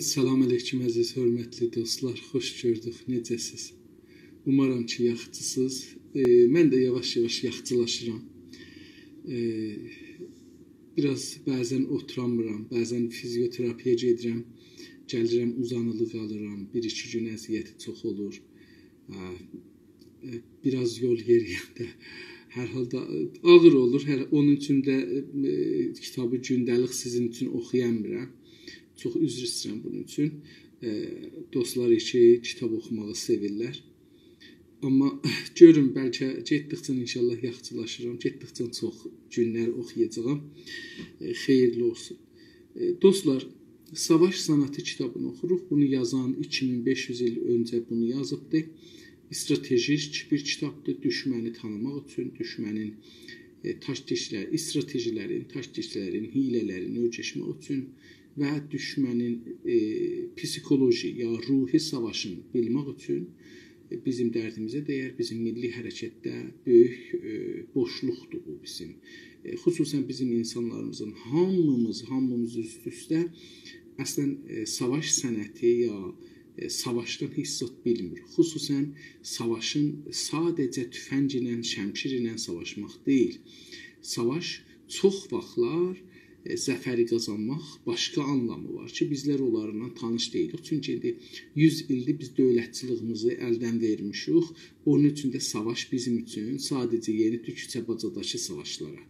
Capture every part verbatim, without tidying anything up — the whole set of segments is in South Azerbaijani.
سلام علیکم، عزیز، حؤرمتلی دوستلار. خوش گؤردوک. نئجه‌سیز؟ اومارام کی، یاخچیسیز. ائ، من ده یاواش-یاواش یاخچیلاشیرام. ائ، بیر آز بعضا اوتورامیرام، بعضا فیزیوتراپی‌یه گئدیرم، گلیرم، اوزانیلی قالیرام، بیر-ایکی گون اذیتی چوخ اولور. اه، اه، بیر آز یول یئریینده. هر حالدا، اه، آغیر اولور. هر، اونون اوچون ده، اه، کیتابی گونده‌لیک سیزین اوچون اوخویامیرام. چوخ عذر ایسته‌ییرم بونون اوچون. اه، دوستلار کی، کیتاب اوخوماغی سئویرلر. آمما گؤرون، بلکه گئتدیکجه ان‌شاءالله یاخچیلاشیرام. گئتدیکجه چوخ گونلر اوخویاجاغام. اه، خئییرلی اولسون. ائ، دوستلار، ساواش صنعتی کیتابینی اوخوروق. بونو یازان ایکی مین بئش یوز ایل اؤنجه بونو یازیبدی. استراتژیک بیر کیتابدیر. دوشمنی تانیماق اوچون، دوشمنین، ائ، تاکتیکلر، استراتژی‌لرین، تاکتیکلرین، حیله‌لرین اؤیرشمک اوچون و دوشمنین، ائ، پسیخولوژی یا روحی ساواشینی بیلمک اوچون، ائ، بیزیم دردیمیزه دَیر، بیزیم میللی حرکتده بؤیوک، ائ، بوشلوقدور بو بیزیم. ائ، خصوصا بیزیم اینسانلاریمیزین هامیمیز، هامیمیز اوست-اوسته اصلا، ائ، ساواش صنعتی یا، ائ، ساواشدان هئچ زاد بیلمیر. خصوصا ساواشین ساده‌جه توفنگ ایله، شمشیر ایله ساواشماق دئییل. ساواش چوخ واختلار، ائ، ظفری قازانماق باشقا آنلامی وار کی، بیزلر اونلارلا تانیش دئییلیک. چونکی ایندی یوز ایلدیر بیز دؤولتچیلیگیمیزی الدن وئرمیشیک. اونون اوچون ده ساواش بیزیم اوچون ساده‌جه یئنی کوچه-باجاداکی ساواشلارا،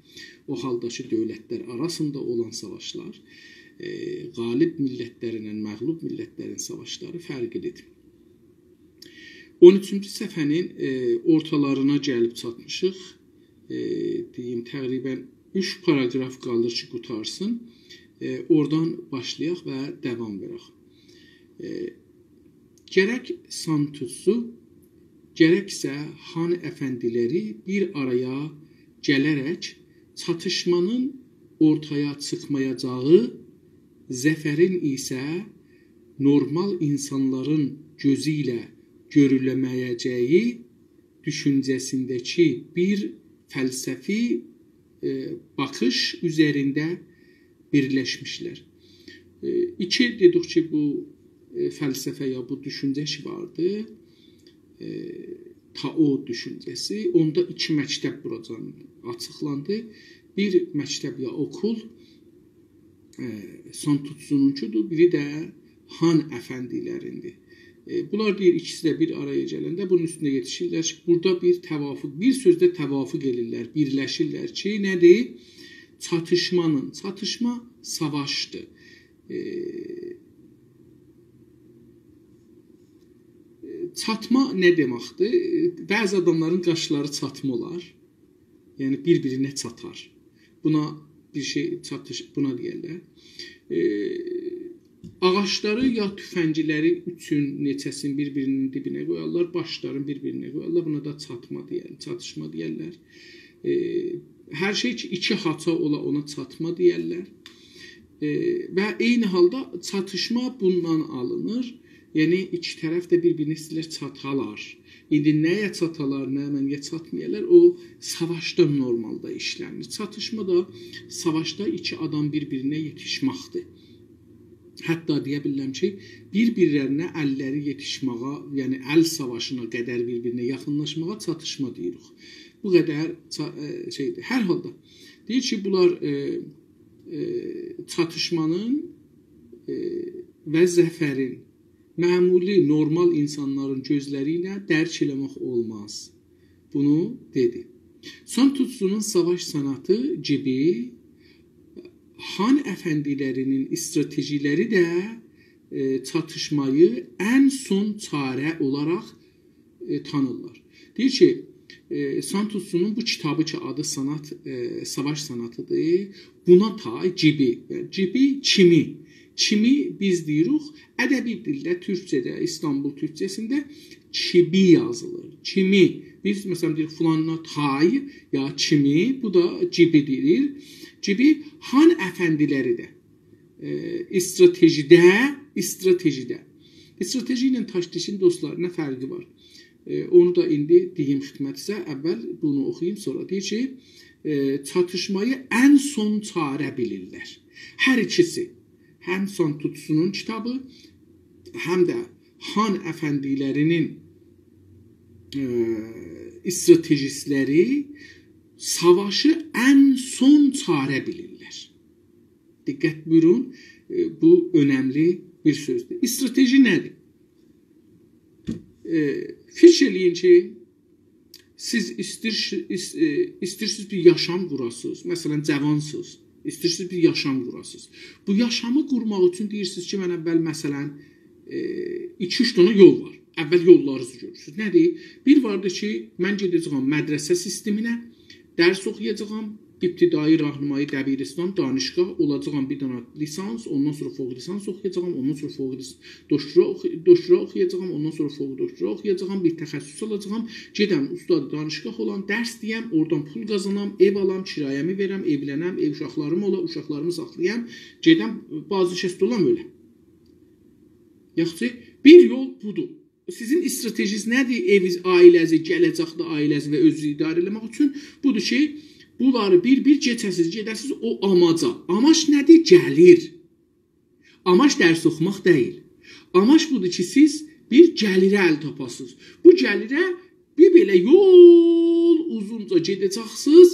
او حالدا کی، دؤولتلر آراسیندا اولان ساواشلار، ائ، غالب میللتلرله مغلوب میللتلرین ساواشلاری فرقلیدیر. اون اوچونجو صفحه‌نین، ائ، اورتالارینا گلیب چاتمیشیق. ائ، دئییم، تقریبا اوچ پاراگراف قالیر کی، قوتارسین. ائ، اورادان باشلایاق و داوام وئرک. ائ، گرک سان توتسو، گرکسه هان افندی‌لری بیر آرایا گله‌رک چاتیشمانین اورتایا چیخمایاجاغی، ظفرین ایسه نورمال اینسانلارین گؤزو ایله گؤروله‌مه‌یه‌جه‌یی دوشونجه‌سینده‌کی بیر فلسفی، ائ، باخیش اوزرینده بیرلشمیشلر. ائ، ایکی، دئدیک کی، بو، ائ، فلسفه یا بو دوشونجه کی واردی، ائ، تائو دوشونجه‌سی. اوندا ایکی مکتب بوراجان آچیقلاندی. بیر مکتب یا اوکول، ائ، سان توتسونونکودور، بیری ده هان افندی‌لریندیر. ائ، بونلار دئییر، ایکیسی ده بیر آرایا گلنده بونون اوستونده یئتیشیرلر کی، بورادا بیر توافق، بیر سؤزده توافق ائدیرلر، بیرلشیرلر کی، نه‌دیر؟ چاتیشمانین، چاتیشما ساواشدیر. ائ، ائ، چاتما نه دئمکدیر؟ ائ، بعضی آداملارین قاشلاری چاتما اولار. یعنی، بیر-بیرینه چاتار. بونا بیر شئی چاتیش، بونا دئیرلر. ائ، آغاجلاری یا توفنگلری اوچون نئچه‌سینی بیر-بیرینین دیبینه قویارلار، باشلارین بیر-بیرینه قویارلار. بونا دا چاتما دئیر، چاتیشما دئیرلر. ائ، هر شئی کی، ایکی هاچا اولا، اونا چاتما دئیرلر. ائ، و عینی حالدا چاتیشما بوندان آلینیر. یعنی، ایکی طرف ده بیر-بیرینه ایسته‌ییرلر چاتالار. ایندی نه‌یه چاتالار، نه‌منه‌یه چاتمایالار، او ساواشدا نورمالدا ایشله‌نیر. چاتیشما دا ساواشدا ایکی آدام بیر-بیرینه یئتیشمکدیر. حتی دئیه بیلرم کی، بیر-بیرلرینه اللری یئتیشمه‌یه، یعنی ال ساواشینا قدر بیر-بیرینه یاخینلاشماغا چاتیشما دئییریک. بو قدر چا-، ائ، شئیدیر. هر حالدا، دئییر کی، بونلار، ائ، ائ، چاتیشمانین، ائ، و ظفرین معمولی، نورمال اینسانلارین گؤزلری ایله درک ائله‌مک اولماز. بونو دئدی. سان توتسونون ساواش صنعتی کیمی هان افندی‌لری‌نین استراتژی‌لری ده، ائ، چاتیشمایی ان سون چاره اولاراق، ائ، تانیرلار. دئییر کی، ائ، سان توتسونون بو کیتابی کی، آدی صنعت، ائ، ساواش صنعتی‌دیر، بونا تای کیمی، یعنی کیمی، کیمی، کیمی بیز دئییریک، ادبی دیلده، تورکجه‌ده، ایستانبول تورکجه‌سینده کیمی یازیلیر. کیمی. بیز، مثلا، دئییریک، فلانینا تای یا کیمی، بو دا کیمی دئییلیر. کیمی هان افندی‌لری ده، ائ، استراتژی‌ده، استراتژی‌ده. استراتژی ایله تاکتیکین، دوستلار، نه فرقی وار؟ ائ، اونو دا ایندی دئییم خدمتینیزه. اول بونو اوخویوم، سونرا دئییر کی، ائ، چاتیشمایی ان سون چاره بیلیرلر. هر ایکیسی. هم سانتوتسونون کیتابی، هم ده هان افندی‌لری‌نین، ائ، استراتژیست‌لری ساواشی ان سون چاره بیلیرلر. دقت بویورون، ائ، بو اؤنملی بیر سؤزدور. استراتژی نه‌دیر؟ ائ، فیکیر ائله‌یین کی، سیز ایستیر-، ایس-، ائ، ایستیرسینیز بیر یاشام قوراسینیز. مثلا، جاوانسینیز. ایستیرسینیز بیر یاشام قوراسینیز. بو یاشامی قورماق اوچون دئییرسینیز کی، من اول، مثلا، ائ، ایکی-اوچ دنه یول وار. اول یوللارینیزی گؤرورسونوز. نه‌دیر؟ بیر واردیر کی، من گئده‌جه‌یم مدرسه سیستمینه، درس اوخویاجاغام، ابتدایی، راهنمایی، دبیرستان، دانشگاه، اولاجاغام بیر دنه لیسانس، اوندان سونرا فوق لیسانس اوخویاجاغام، اوندان سونرا فوق لیس-، دکترا اوخو-، دکترا اوخویاجاغام، اوندان سونرا فوق دکترا اوخویاجاغام، بیر تخصص آلاجاغام، گئدم استاد دانشگاه اولام، درس دئیم، اورادان پول قازانام، ائو آلام، کرایه‌می وئرم، ائولنم، ائو اوشاقلاریم اولا، اوشاقلاریمی ساخلایام، گئدم بازنشسته اولام، اؤلم. یاخشی، بیر یول بودور. سیزین استراتژیز نه‌دیر؟ ائویز، عائله‌زی، گله‌جکده عائله‌زی و اؤزونوزو اداره ائله‌مک اوچون بودور کی، بونلاری بیر-بیر کئچه‌سیز، گئده‌سیز او آماجا. آماج نه‌دیر؟ گلیر. آماج درس اوخوماق دئییل. آماج بودور کی، سیز بیر گلیره ال تاپاسینیز. بو گلیره بیر بئله یول اوزونجا گئده‌جکسینیز،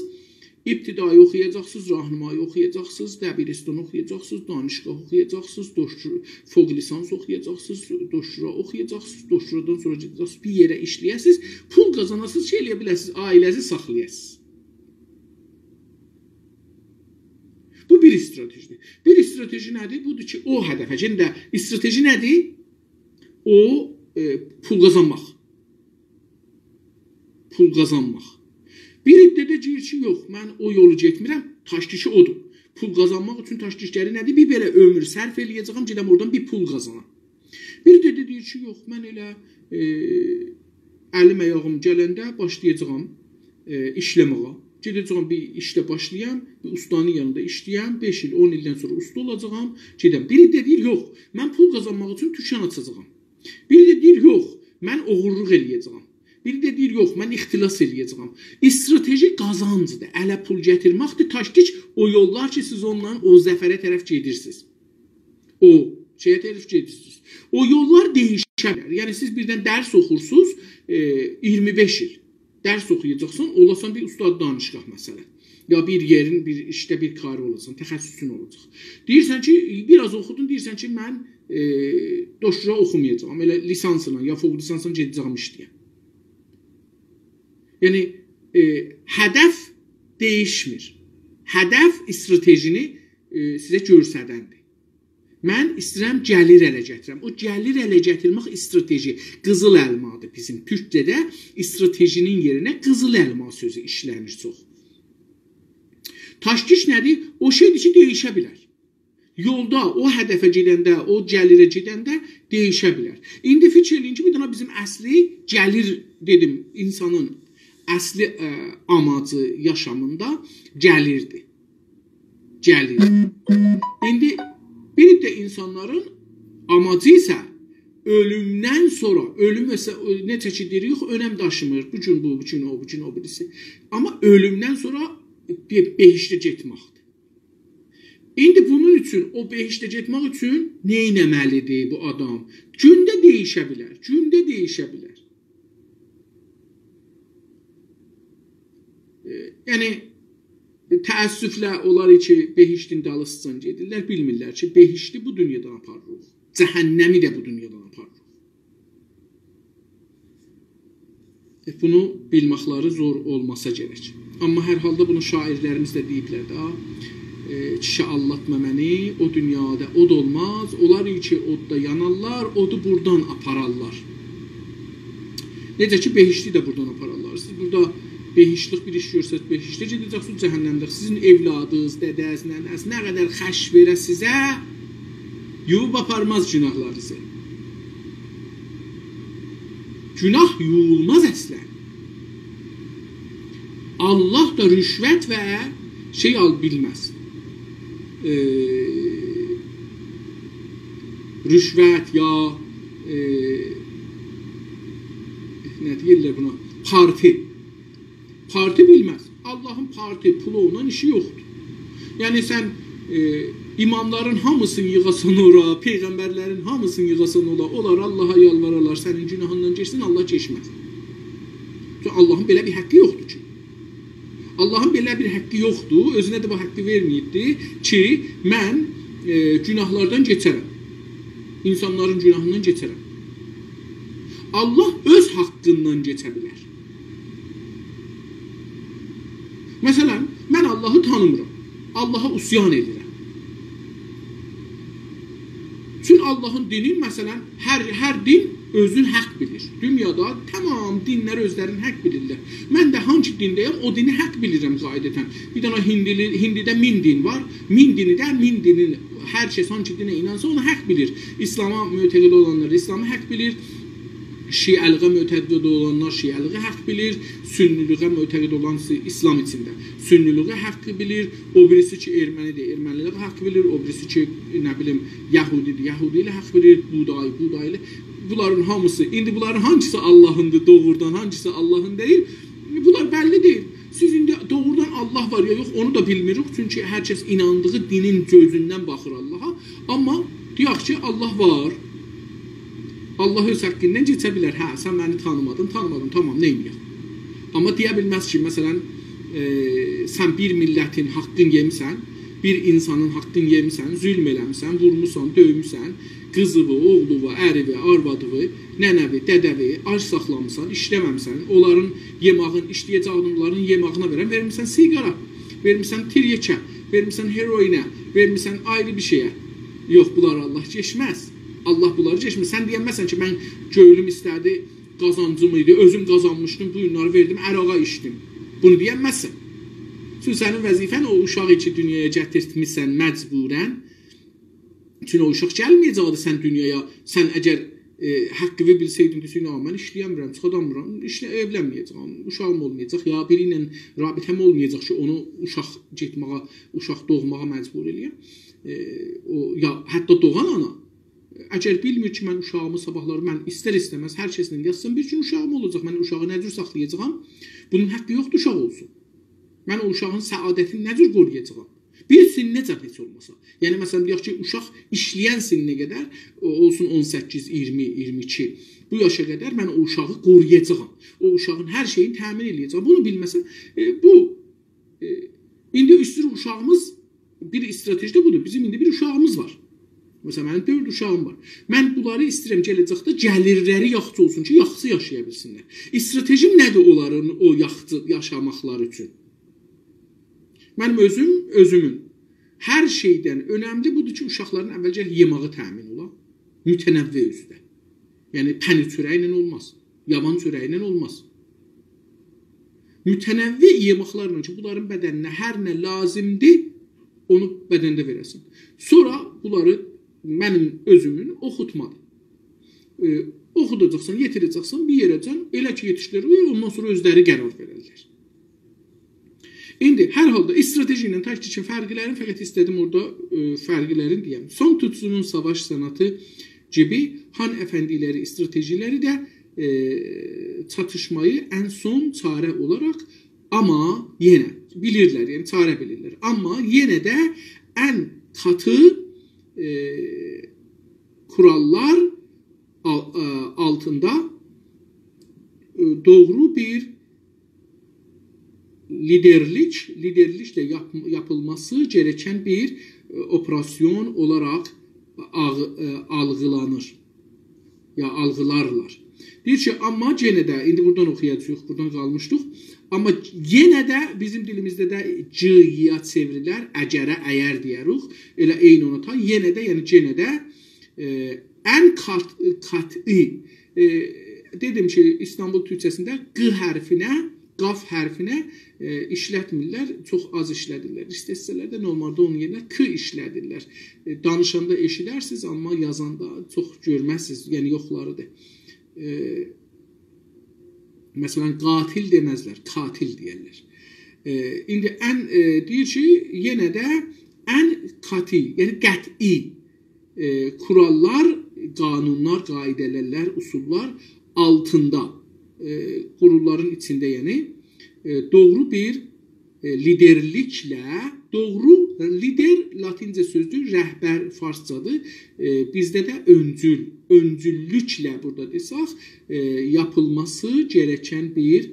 ابتدایی اوخویاجاقسینیز، راهنمایی اوخویاجاقسینیز، دبیرستان اوخویاجاقسینیز، دانشگاه اوخویاجاقسینیز، دکتر-، فوق لیسانس اوخویاجاقسینیز، دکترا اوخویاجاقسینیز، دکترادان سونرا گئده‌جکسینیز بیر یئره ایشله‌یه‌سینیز، پول قازاناسینیز کی، ائله‌یه بیله‌سینیز عائله‌زی ساخلایاسینیز. بو بیر استراتژی‌دیر. بیر استراتژی نه‌دیر؟ بودور کی، او هدفه، یئنه ده استراتژی نه‌دیر؟ او، ائ، پول قازانماق. پول قازانماق. بیر عده ده دئییر کی، یوخ، من او یولو گئتمیرم، تاکتیکی اودور. پول قازانماق اوچون تاکتیک‌لری نه‌دیر؟ بیر بئله عؤمور صرف ائله‌یه‌جه‌یم، گئدم اورادان بیر پول قازانام. بیر عده ده دئییر کی، یوخ، من ائله، ائ، الیم آیاغیم گلنده باشلایاجاغام، ائ، ایشله‌مه‌یه. گئده‌جه‌یم بیر ایشده باشلایام، بیر اوستانین یانیندا ایشله‌یم، بئش ایل، اون ایلدن سونرا اوستا اولاجاغام، گئدم. بیر عده دئییر، یوخ، من پول قازانماق اوچون دوکان آچاجاغام. بیری ده دئییر، یوخ، من اوغورلوق ائله‌یه‌جه‌یم. بیری ده دئییر، یوخ، من اختلاس ائله‌یه‌جه‌یم. استراتژی قازانجدیر، اله پول گتیرمکدیر، تاکتیک او یوللار کی، سیز اوننان او ظفره طرف گئدیرسینیز. او شئیه طرف گئدیرسینیز. او یوللار دییشه بیلر. یعنی، سیز بیردن درس اوخورسونوز، ائ، اییرمی بئش ایل درس اوخویاجاقسان، اولاسان بیر استاد دانشگاه، مثلا. یا بیر یئرین، بیر ایشده بیر کاری اولاسان، تخصصون اولاجاق. دئییرسن کی، بیر آز اوخودون، دئییرسن کی، من، ائ، دکترا اوخومایاجاغام، ائله لیسانسلا، یا فوق لیسانسلا گئده‌جه‌یم ایشله‌یم. یعنی، ائ، هدف دییشمیر. هدف استراتژینی، ائ، سیزه گؤسترندیر. من ایسته‌ییرم گلیر اله گتیرم. او گلیر اله گتیرمک استراتژی، قیزیل المادیر بیزیم. تورکجه‌ده استراتژی‌نین یئرینه قیزیل الما سؤزو ایشله‌نیر چوخ. تاکتیک نه‌دیر؟ او شئیدیر کی، دییشه بیلر. یولدا، او هدفه گئدنده، او گلیره گئدنده دییشه بیلر. ایندی فیکیر ائله‌یین کی، بیر دنه بیزیم اصلی گلیر، دئدیم، اینسانین اصلی، ائ، آماجی یاشامیندا گلیردیر. گلیر. ایندی بیر عده اینسانلارین آماجی ایسه اؤلومدن سونرا، اؤلوم ایسه، نئجه کی دئییریک، یوخ، اؤنم داشیمیر. بو گون بو، بو گون او، بو گون او بیریسی. آمما اؤلومدن سونرا بی-، بهشته گئتمکدیر. ایندی بونون اوچون، او بهشته گئتمک اوچون نه ائتمه‌لیدیر بو آدام؟ گونده دییشه بیلر، گونده دییشه بیلر. ائ، یعنی، تأسفله اونلار کی، بهشتین دالیسیجان گئدیرلر، بیلمیرلر کی، بهشتی بو دونیادان آپاریریق، جهنمی ده بو دونیادان آپاریریق. ائ، بونو بیلمکلری زور اولماسا گرک. آمما هر حالدا بونو شاعرلریمیز ده دئییبلر ده. ائ، کیشی آللاتما منی، او دونیادا اود اولماز، اونلار کی اوددا یانارلار، اودو بوردان آپارارلار. نئجه کی، بهشتی ده بوردان آپارارلار. سیز بوردا بهشتلیک بیر ایش گؤرسز، بهشته گئده‌جکسینیز، جهنمده. سیزین اولادینیز، دده‌ز، ننه‌ز نه قدر خرج وئره سیزه، یوووب آپارماز گوناهلارینیزی. گوناه یووولماز اصلا. آللاه دا رشوت و شئی آل بیلمز. ائ، رشوت یا، ائ، نه دئییرلر بونا؟ پارتی. پارتی بیلمز. آللاهین پارتی، پولو اونان ایشی یوخدور. یعنی سن ائ، اماملارین هامیسینی ییغاسان اورا، پیغمبرلرین هامیسینی ییغاسان اورا، اونلار آللاها یالوارارلار، سنین گوناهیندان گئچسین، آللاه گئچمز. چونکی آللاهین بئله بیر حقی یوخدور کی. آللاهین بئله بیر حقی یوخدور، اؤزونه ده بو حقی وئرمه‌ییبدیر کی، من، ائ، گوناهلاردان گئچه‌رم. اینسانلارین گوناهیندان گئچه‌رم. آللاه اؤز حقیندن گئچه بیلر. مثلا، من آللاهی تانیمیرام. آللاها عصیان ائدیرم. چون آللاهین دینی، مثلا، هر، هر دین اؤزون حق بیلیر. دونیادا تمام دینلر اؤزلرین حق بیلیرلر. من ده هانسی دینده‌یم، او دینی حق بیلیرم قاعدتا. بیر دنه هیندیلی، هیندیده مین دین وار. مین دینی ده، مین دینین، هر کس هانسی دینه اینانسا، اونو حق بیلیر. ایسلاما معتقد اولانلار ایسلامی حق بیلیر. شیعه‌لیگه معتقد اولانلار شیعه‌لیگی حق بیلیر، سنی‌لیگه معتقد اولان سی-، ایسلام ایچینده سنی‌لیگی حق بیلیر، او بیریسی کی، ارمنی‌دیر، ارمنی‌لیگی حق بیلیر، او بیریسی کی، نه بیلیم، یهودی‌دیر، یهودی‌لیگی حق بیلیر، بودایی، بودایی‌لیگی. بونلارین هامیسی، ایندی بونلارین هانسیسی آللاهیندیر دوغرودان، هانسیسی آللاهین دئییل، بونلار بللی دئییل. سیز ایندی دوغرودان آللاه وار یا یوخ، اونو دا بیلمیریک. چونکی هر کس ایناندیغی دینین گؤزوندن باخیر آللاها. آمما دئیک کی، آللاه وار. آللاه اؤز حقیندن گئچه بیلر. هه، سن منی تانیمادین، تانیمادین، تامام، نه ائله‌یک؟ آمما دئیه بیلمز کی، مثلا، ائ، سن بیر میللتین حقینی یئمیسن، بیر اینسانین حقینی یئمیسن، ظلم ائله‌میسن، وورموسان، دؤیموسن، قیزیوی، اوغلووو، اریوی، آروادیوی، ننه‌وی، دده‌وی آج ساخلامیسان، ایشله‌مه‌میسن، اونلارین یئماغین، ایشله‌یه‌جاغینی اونلارین یئماغینا وئرن، وئرمیسن سیگارا، وئرمیسن تریاکا، وئرمیسن هروئینه، وئرمیسن آیری بیر شئیه. یوخ، بونلاری آللاه گئچمز. آللاه بونلاری گئچمز. سن دئینمزسن کی، من گؤیلوم ایسته‌دی، قازانجیم ایدی، اؤزوم قازانمیشدیم، بو گونلری وئردیم، عرقه ایچدیم. بونو دئینمزسن. چونکی سنین وظیفه‌ن او اوشاغی کی، دونیایا گتیرتمیسن مجبورا، چونکی او اوشاق گلمه‌یه‌جکدی سن دونیایا. سن اگر، ائ، حقینی بیلسه‌یدین، دئسه‌یدین، «آ، من ایشله‌یه‌میرم، چیخادانمیرام، ایشله-، ائولنمه‌یه‌جم، اوشاغیم اولمایاجاق، یا بیری ایله رابطه‌م اولمایاجاق کی، اونو اوشاق گئتمه‌یه، اوشاق دوغماغا مجبور ائله‌یم.» ائ، او، یا حتی دوغان آنا، اگر بیلمیر کی، من اوشاغیمی صاباحلاری، من ایستر-ایسته‌مز هر کسله یاتسام، بیر گون اوشاغیم اولاجاق، من اوشاغی نه جور ساخلایاجاغام؟ بونون حقی یوخدور اوشاق اولسون. من او اوشاغین سعادتینی نه جور قورویاجاغام؟ بیر سنه‌جن هئچ اولماسا. یعنی، مثلا، دئیک کی، اوشاق ایشله‌ین سنه قدر، او، اولسون اون سککیز، اییرمی، اییرمی ایکی، بو یاشا قدر من او اوشاغی قورویاجاغام. او اوشاغین هر شئیینی تأمین ائله‌یه‌جاغام. بونو بیلمه‌سه، ائ، بو، ائ، ایندی ایسته‌ییر اوشاغیمیز، بیر استراتژی ده بودور. بیزیم ایندی بیر اوشاغیمیز وار. مثلا، منیم دؤرد اوشاغیم وار. من بونلاری ایسته‌ییرم گله‌جکده گلیرلری یاخشی اولسون کی، یاخشی یاشایا بیلسینلر. استراتژیم نه‌دیر اونلارین او یاخشی یاشاماقلاری اوچون؟ منیم اؤزوم، اؤزومون هر شئیدن اؤنملی بودور کی، اوشاقلارین اولجه یئماغی تأمین اولا. متنوع اؤزو ده. یعنی، پنیر چؤرگی ایله اولماز. یابان چؤرگی ایله اولماز. متنوع یئماقلارلا کی، بونلارین بدنینه هر نه لازیمدیر، اونو بدنده وئره‌سن. سونرا بونلاری منیم اؤزومون اوخوتمادیر. ائ، اوخوداجاقسان، یئتیره‌جکسن بیر یئره‌جن، ائله کی یئتیشدیریر، اوندان سونرا اؤزلری قرار وئررلر. ایندی هر حالدا استراتژی ایله تاکتیکین فرقلرینی فقط ایسته‌دیم اورادا، ائ، فرقلرینی دئیم. سون تزو'نون savaş sanatı gibi Han efendileri استراتژی‌لری ده، ائ، چاتیشمایی ان سون چاره اولاراق، آمما یئنه بیلیرلر، یعنی چاره بیلیرلر. آمما یئنه ده ان کاتی، ائ، کوراللار آل-، ائ، آلتیندا، ائ، دوغرو بیر لیدرلیک، لیدرلیکله یاپ-، یاپیلماسی گره‌کن بیر، ائ، اوپراسیون اولاراق آغ-، ائ، آلغیلانیر. یا آلغیلارلار. دئییر کی، آمما یئنه ده، ایندی بورادان اوخویاجاغیق، بورادان قالمیشدیق. آمما یئنه ده بیزیم دیلیمیزده ده «گ»یا چئوریلر، «اگر»ه «اگر» دئیه‌ریک. ائله عینی اونا تا، یئنه ده، یعنی یئنه ده، ائ، ان کات-، قطعی، ائ، دئدیم کی، ایستانبول تورکجه‌سینده «ق» حرفینه، «قاف» حرفینه، ائ، ایشلتمیرلر، چوخ آز ایشلدیرلر. ایسته‌سه‌لر ده نورمالدا اونون یئرینه «ک» ایشلدیرلر. ائ، دانیشاندا ائشیدرسینیز، آمما یازاندا چوخ گؤرمزسینیز، یعنی یوخلاریدیر. ائ، مثلا، قاتل دئمزلر، کاتیل دئیرلر. ائ، ایندی ان، ائ، دئییر کی، یئنه ده ان کاتی، یعنی قطعی، ائ، کوراللار، قانونلار، قاعده‌لر، اصوللار آلتیندا، ائ، قوروللارین ایچینده، یعنی، ائ، دوغرو بیر ائ، لیدرلیکله، دوغرو، لیدر لاتینجه سؤزدور، رهبر فارسجادیر. ائ، بیزده ده اؤنجول، اؤنجوللوکله بورادا دئسک، ائ، یاپیلماسی گره‌کن بیر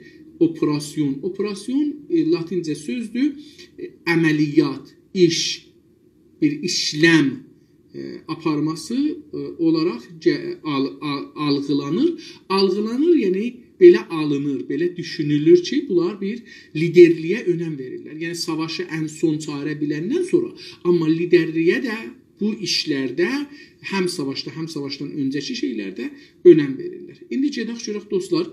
اوپراسیون. اوپراسیون، ائ، لاتینجه سؤزدور، ائ، عملیات، ایش، بیر ایشلم، ائ، آپارماسی، ائ، اولاراق گه-، آل-، آل-، آلغیلانیر. آلغیلانیر، یعنی بئله آلینیر، بئله دوشونولور کی، بونلار بیر لیدرلییه اؤنم وئریرلر. یعنی ساواشی ان سون چاره بیلندن سونرا، آمما لیدرلییه ده بو ایشلرده، هم ساواشدا، هم ساواشدان اؤنجه‌کی شئیلرده اؤنم وئریرلر. ایندی گئدک گؤرک، دوستلار،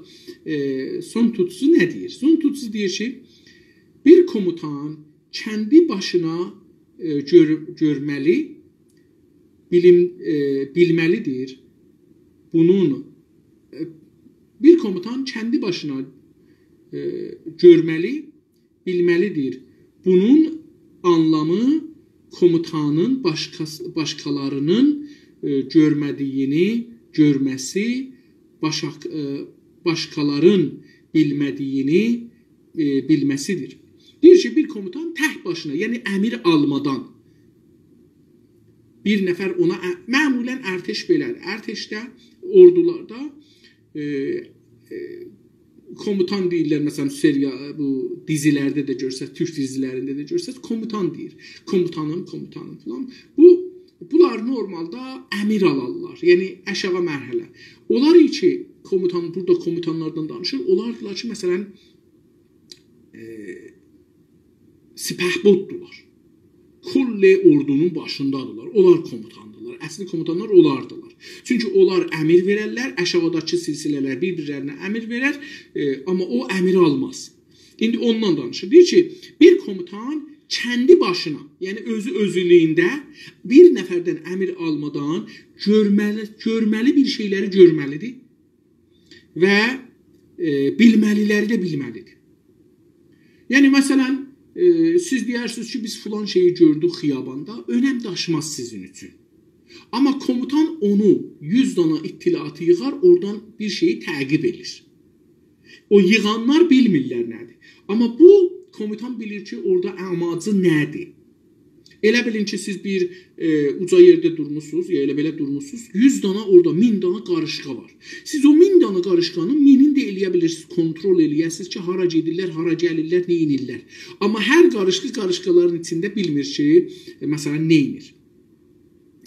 ائ، سون توتوسو نه دئییر؟ سون توتوسو دئییر کی، بیر کوموتان کندی باشینا، ائ، گؤر-، گؤرمه‌لی، بیلیم-، ائ، بیلمه‌لیدیر. بونون، ائ، بیر کوموتان کندی باشینا، ائ، گؤرمه‌لی، بیلمه‌لیدیر. بونون آنلامی کوموتانین باشقاس-، باشقالارینین، ائ، گؤرمه‌دیگینی گؤرمه‌سی، باشاق-، ائ، باشقالارین بیلمه‌دیگینی، ائ، بیلمه‌سیدیر. دئییر کی، بیر کوموتان تک باشینا، یعنی امیر آلمادان، بیر نفر اونا ا-، معمولاً ارتش بئله‌دیر. ارتشده، اوردولاردا، ائ، ائ، کوموتان دئییرلر، مثلاً، سریال، بو دیزیلرده ده گؤرسز، تورک دیزیلرینده ده گؤرسز، کوموتان دئییر. کوموتانیم، کوموتانیم فلان. بو، بونلار نورمالدا امیر آلارلار، یعنی آشاغی مرحله. اونلار کی، کوموتان، بورادا کوموتانلاردان دانیشیر، اونلاردیلار کی، مثلاً، ائ، سپهبددولار. کل اوردونون باشیندادیلار. اونلار کوموتاندیلار. اصلی کوموتانلار اونلاردیلار. چونکی اونلار امیر وئررلر، آشاغیداکی سلسله‌لر بیر-بیرلرینه امیر وئرر، ائ، آمما او امیر آلماز. ایندی اوندان دانیشیر. دئییر کی، بیر کوموتان کندی باشینا، یعنی اؤزو اؤزولویونده بیر نفردن امیر آلمادان گؤرمه‌لی، گؤرمه‌لی بیر شئیلری گؤرمه‌لیدیر و، ائ، بیلمه‌لیلری ده بیلمه‌لیدیر. یعنی، مثلاً، ائ، سیز دئیرسینیز کی، بیز فلان شئیی گؤردوک خیاباندا، اؤنم داشیماز سیزین اوچون. آمما کوموتان اونو، یوز دانا اطلاعاتی ییغار، اورادان بیر شئیی تعقیب ائدیر. او ییغانلار بیلمیرلر نه‌دیر. آمما بو کوموتان بیلیر کی، اورادا آماجی نه‌دیر. ائله بیلین کی، سیز بیر، ائ، اوجا یئرده دورموسونوز، یا ائله بئله دورموسونوز، یوز دانا اورادا، مین دانا قاریشقا وار. سیز او مین دانا قاریشقانین مینین ده ائلیه بیلیرسینیز، کنترل ائلیه‌سینیز کی، هارا گئدیرلر، هارا گلیرلر، نه ائدیرلر. آمما هر قاریشقا قاریشقالارین ایچینده بیلمیر کی، ائ، مثلاً، نه ائدیر،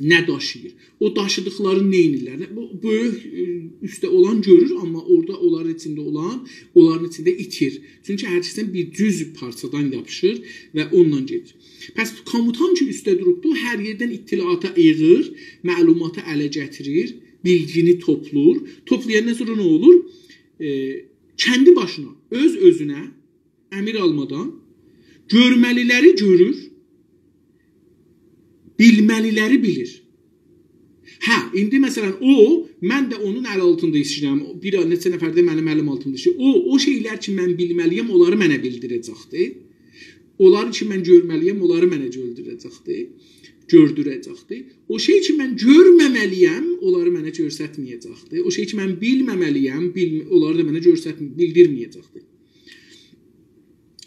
نه داشیییر. او داشیدیقلارین نه ائدیرلر؟ نه، بو، بؤیوک، ائ، اوسته اولان گؤرور، آمما اورادا اونلارین ایچینده اولان، اونلارین ایچینده ایتیر. چونکی هر ایکیسی بیر دوز پارچادان یاپیشیر و اوندان گئدیر. پس کوموتان کی، اوسته دوروبدو، هر یئردن اطلاعاتی ییغیر، معلوماتی اله گتیریر، بیلگینی توپلور. توپلایاندان سونرا نه اولور؟ ائ، کندی باشینا، اؤز اؤزونه امیر آلمادان گؤرمه‌لیلری گؤرور، بیلمه‌لیلری بیلیر. هه، ایندی مثلاً او، من ده اونون ال آلتیندا ایشله‌ییرم، بیر نئچه نفر ده منیم الیم آلتیندا ایشله‌ییر. او، او شئیلر کی، من بیلمه‌لییم، اونلاری منه بیلدیره‌جکدیر. اونلاری کی، من گؤرمه‌لییم، اونلاری منه گؤردوره‌جکدیر. گؤردوره‌جکدیر. او شئی کی، من گؤرمه‌مه‌لییم، اونلاری منه گؤرستمه‌یه‌جکدیر. او شئی کی، من بیلمه‌مه‌لییم، بیلم-، اونلاری دا منه گؤرستمه-، بیلدیرمه‌یه‌جکدیر.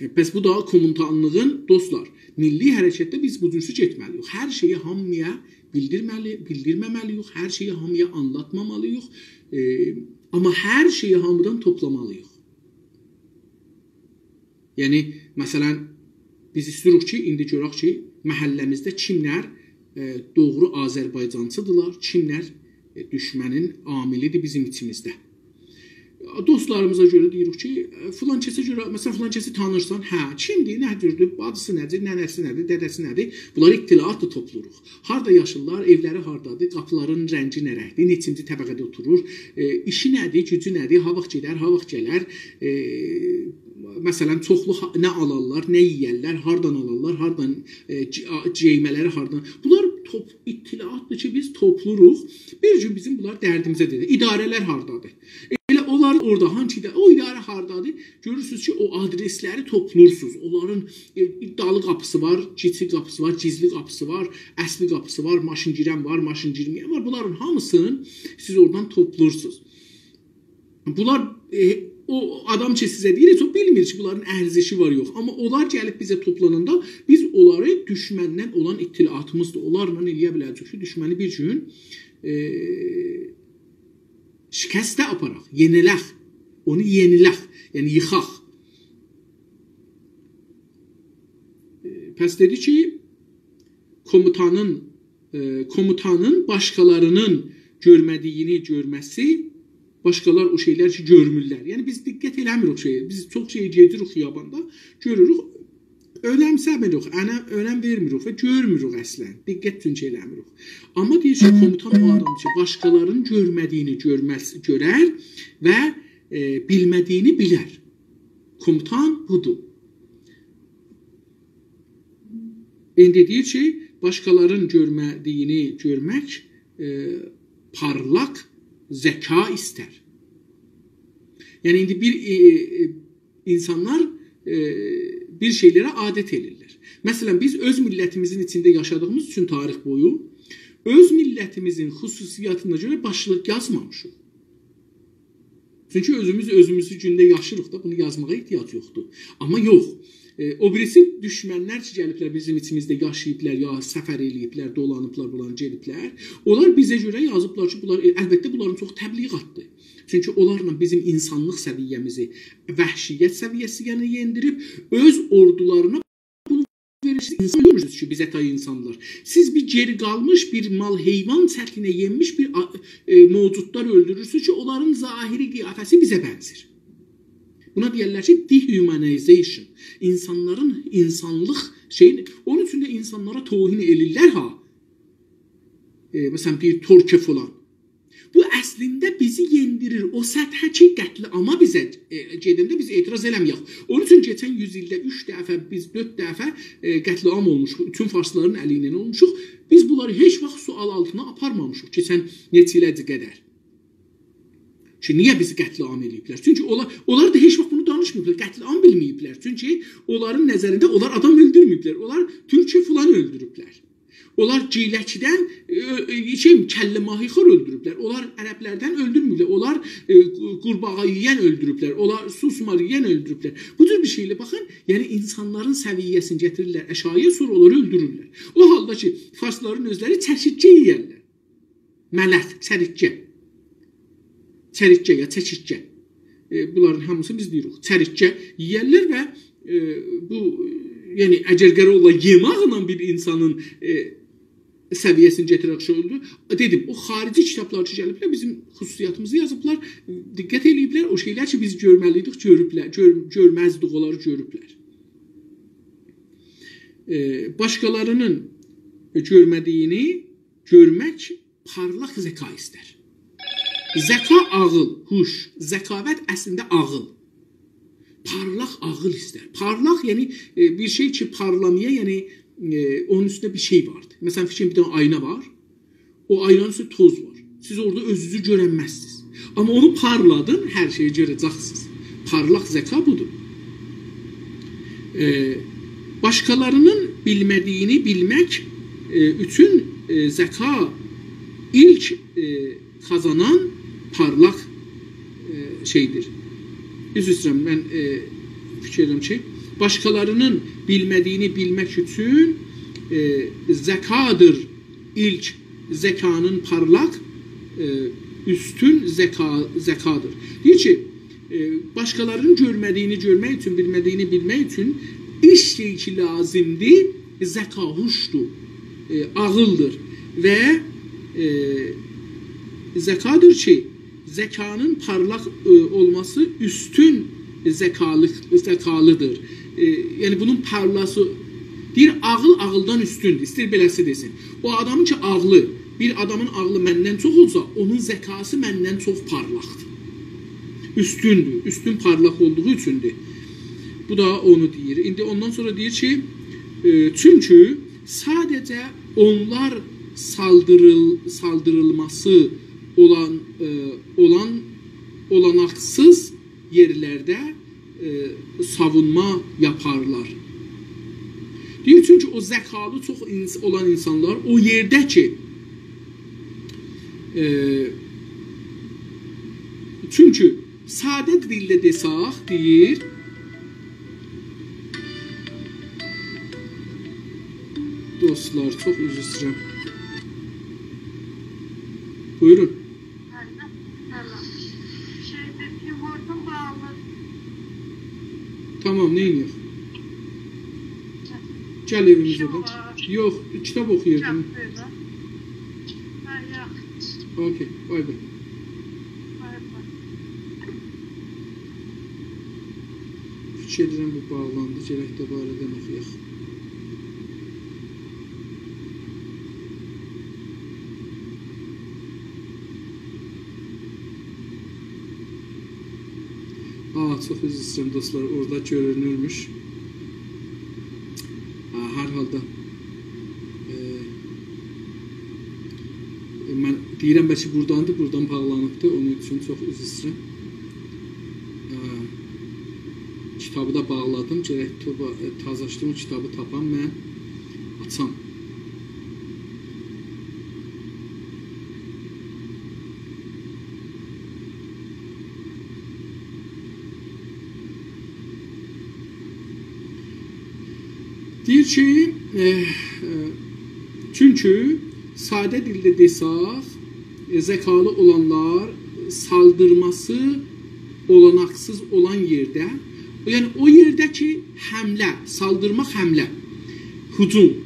ائ، پس بو دا کوموتانلیغین، دوستلار، میللی حرکتده بیز بو جورسو گئتمه‌لی‌ییک. هر شئیی هامییا بیلدیرمه‌لی، بیلدیرمه‌مه‌لی‌ییک، هر شئیی هامییا آنلاتمامالی‌ییق. ائ، آمما هر شئیی هامیدان توپلامالی‌ییق. یعنی، مثلاً، بیز ایسته‌ییریک کی، ایندی گؤرک کی، محله‌میزده کیملر، ائ، دوغرو آذربایجانچی‌دیرلار، کیملر، ائ، دوشمنین عاملی‌دیر بیزیم ایچیمیزده. دوستلاریمیزا گؤره دئییریک کی، ائ، فلان کسه گؤره، مثلاً، فلان کسی تانیرسان، هه، کیمدیر، نه جوردور، باجیسی نه‌دیر، ننه‌سی نه‌دیر، دده‌سی نه‌دیر؟ بونلاری اطلاعات دا توپلویوروق. هاردا یاشیرلار، ائولری هاردادیر، قاپیلارین رنگی نه رنگدیر، نئچینجی طبقه‌ده اوتورور، ائ، ایشی نه‌دیر، گوجو نه‌دیر، ها واخت گئدر، ها واخت گلر، ائ، مثلاً، چوخلو ها-، نه آلارلار، نه یئیرلر، هاردان آلارلار، هاردان، ائ، گی-، آ-، گئیمه‌لری هاردان. بونلار توپ-، اطلاعاتدیر کی، بیز توپلوروق. بیر گون بیزیم بونلار دردیمیزه دئییر. اداره‌لر هاردادیر؟ ائله اونلار اورادا، هانسی دا، او اداره هاردادیر؟ گؤرورسونوز کی، او آدرسلری توپلورسونوز. اونلارین، ائ، ادعالی قاپیسی وار، کیچیک قاپیسی وار، گیزلی قاپیسی وار، اصلی قاپیسی وار، ماشین گیرن وار، ماشین گیرمه‌ین وار. بونلارین هامیسینی سیز اورادان توپلورسونوز. بونلار، ائ، او آدام کی سیزه دئییر، هئچ او بیلمیر کی بونلارین ارزشی وار، یوخ. آمما اونلار گلیب بیزه توپلاناندا بیز اونلاری دوشمندن اولان اطلاعاتیمیزدیر. اونلارلا ائلیه بیله‌جه‌ییک کی دوشمنی بیر گون، ائ، شکسته آپاراق، یئنیلک. اونو یئنیلک، یعنی ییخاق. ائ، پس دئدی کی، کوموتانین، ائ، کوموتانین باشقالارینین گؤرمه‌دیگینی گؤرمه‌سی، باشقالار او شئیلر کی گؤرمورلر. یعنی بیز دقت ائله‌میریک شئیه. بیز چوخ شئی گئدیریک خیاباندا، گؤروروک، اؤنمسه‌میریک، اؤنم، اؤنم وئرمیریک و گؤرموروک اصلاً. دقت چونکی ائله‌میریک. آمما دئییر کی، کوموتان او آدام کی باشقالارینین گؤرمه‌دیگینی گؤرمز، گؤرر و، ائ، بیلمه‌دیگینی بیلر. کوموتان بودور. ایندی دئییر کی، باشقالارین گؤرمه‌دیگینی گؤرمک، ائ، پارلاق ذکا ایستر. یعنی ایندی بیر، ائ، ائ، اینسانلار، ائ، بیر شئیلره عادت ائدیرلر. مثلاً بیز اؤز میللتیمیزین ایچینده یاشادیغیمیز اوچون تاریخ بویو اؤز میللتیمیزین خصوصیاتینا گؤره باشلیق یازمامیشیق. چونکی اؤزوموز اؤزوموزو گونده یاشیریق دا، بونو یازماغا احتیاج یوخدور. آمما یوخ. ائ، او بیریسی دوشمنلر کی گلیبلر بیزیم ایچیمیزده یاشاییبلار، یا سفر ائله‌ییبلر، دولانیبلار، بولار گئدیبلر. اونلار بیزه گؤره یازیبلار کی بونلار، ائ، البته بونلارین چوخو تبلیغاتدیر. چونکی اونلارلا بیزیم اینسانلیق سویه‌میزی، وحشیت سویه‌سینی یئندیریب، اؤز اوردولارینا بونو وئریرسینیز. اینسان گؤرمورسونوز کی بیز اتای اینسانلار. سیز بیر گئری قالمیش، بیر مال حیوان شکلینه یئنمیش بیر آ-، ائ، موجودلار اؤلدورورسونوز کی اونلارین ظاهری قیافه‌سی بیزه بنزیر. بونا دئیرلر کی dehumanization. اینسانلارین اینسانلیق شئیی، اونون اوچون ده اینسانلارا توهین ائله‌ییرلر ها. ائ، مثلاً دئییر ترک فلان. بو اصلینده بیزی یئندیریر او سطحه کی قتل‌عاما بیزه، ائ، گئدنده بیز اعتراض ائله‌مه‌یک. اونون اوچون کئچن یوز ایلده اوچ دفعه، بیز دؤرد دفعه، ائ، قتل‌عام اولموشوق، بوتون فارسلارین الی ایله اولموشوق. بیز بونلاری هئچ واخت سؤال آلتینا آپارمامیشیق کئچن نئچه ایله قدر. کی نییه بیزی قتل‌عام ائله‌ییبلر؟ چونکی اونلار، اونلار دا هئچ واخت بونو دانیشماییبلار، قتل‌عام بیلمه‌ییبلر. چونکی اونلارین نظرینده اونلار آدام اؤلدورمه‌ییبلر، اونلار ترک فلان اؤلدوروبلر. اونلار گیلکدن، ائ، ائ، شئی، کله‌ماهی‌خور اؤلدوروبلر. اونلار عربلردن اؤلدورمه‌ییبلر. اونلار، ائ، قو-، قورباغا یئین اؤلدوروبلر. اونلار سوسمار یئین اؤلدوروبلر. بو جور بیر شئیله باخین، یعنی اینسانلارین سویه‌سینی گتیریرلر آشاغییا، سونرا اونلاری اؤلدورورلر. او حالدا کی فارسلارین اؤزلری چرچیتگه یئیرلر. ملخ، چریتگه. چریتگه یا چکیتگه. ائ، بونلارین هامیسینی بیز دئییریک. چریتگه یئیرلر و، ائ، بو، یعنی اگر قرار اولا یئمکله بیر اینسانین، ائ، سویه‌سینی گتیرک شئی اولدو. دئدیم، او خاریجی کیتابلار کی گلیبلر، بیزیم خصوصیاتیمیزی یازیبلار، دقت ائله‌ییبلر، او شئیلر کی بیز گؤرمه‌لی‌یدیک، گؤروبلر، گؤر-، گؤرمزدیک، اونلاری گؤروبلر. ائ، باشقالارینین گؤرمه‌دیگینی گؤرمک پارلاق ذکا ایستر. ذکا، عاغیل، هوش. ذکاوت اصلینده عاغیل. پارلاق عاغیل ایستر. پارلاق، یعنی، ائ، بیر شئی کی پارلامایا، یعنی، ائ، اونون اوستونده بیر شئی واردیر. مثلاً فیکر ائدین، بیر دنه آینا وار. او آینانین اوستونده توز وار. سیز اورادا اؤزونوزو گؤرنمزسینیز. آمما اونو پارلادین، هر شئیی گؤره‌جکسینیز. پارلاق ذکا بودور. ائ، باشقالارینین بیلمه‌دیگینی بیلمک، ائ، اوچون، ائ، ذکا ایلک، ائ، قازانان پارلاق، ائ، شئیدیر. عذر ایسته‌ییرم، من، ائ، فیکیر ائدیرم کی باشقالارینین بیلمه‌دیگینی بیلمک اوچون، ائ، ذکادیر ایلک ذکانین پارلاق، ائ، اوستون ذکا-، ذکادیر. دئییر کی، ائ، باشقالارینین گؤرمه‌دیگینی گؤرمک اوچون، بیلمه‌دیگینی بیلمک اوچون ایلک شئی کی لازیمدیر، ذکا، هوشدور، ائ، عاغیلدیر و، ائ، ذکادیر کی ذکانین پارلاق، ائ، اولماسی اوستون ذکالی، ذکالیدیر. ائ، یعنی بونون پارلاسی، دئییر، عاغیل عاغیلدان اوستوندور. ایسته‌ییر بئله‌سی دئسین. او آدامین کی عاغلی، بیر آدامین عاغلی مندن چوخ اولسا، اونون ذکاسی مندن چوخ پارلاقدیر. اوستوندور. اوستون پارلاق اولدوغو اوچوندور. بو دا اونو دئییر. ایندی اوندان سونرا دئییر کی، ائ، چونکی ساده‌جه اونلار سالدیریل-، سالدیریلماسی اولان، ائ، اولان، اولاناقسیز یئرلرده، ائ، ساوونما یاپارلار. دئییر، چونکی او ذکالی چوخ اینس-، اولان اینسانلار او یئرده کی، ائ، چونکی ساده دیلده دئسک، دئییر. دوستلار، چوخ عذر ایسته‌ییرم. بویورون. هلو، هلو. شئی، بیر کیبوردوم باغلی. تامام، نه ائدک؟ گل ائویمیزه ده. ایشیم وار. یوخ، کیتاب اوخویوردوم. کیتاب اوخویوردوم. هه، یوخ. اوکئی، بای بای. بای بای. فیکیر ائدیرم، بو باغلاندی. گرک دوباره‌دن اوخویاق. آ، چوخ عذر ایسته‌ییرم، دوستلار، اورادا گؤرونورموش. آ، هر حالدا، ائ، ائ، من دئییرم، بلکه بوراداندیر، بورادان باغلانیبدیر، اونون اوچون چوخ عذر ایسته‌ییرم. آ، کیتابی دا باغلادیم، گرک تو-، ائ، تازاشدیم، او کیتابی تاپام، من آچام. دئییر کی، ائ، ائ، چونکی ساده دیلده دئسک، ائ، ذکالی اولانلار سالدیرماسی اولاناقسیز اولان یئرده، یعنی او یئرده کی، حمله، سالدیرماق حمله، هجوم، ائ،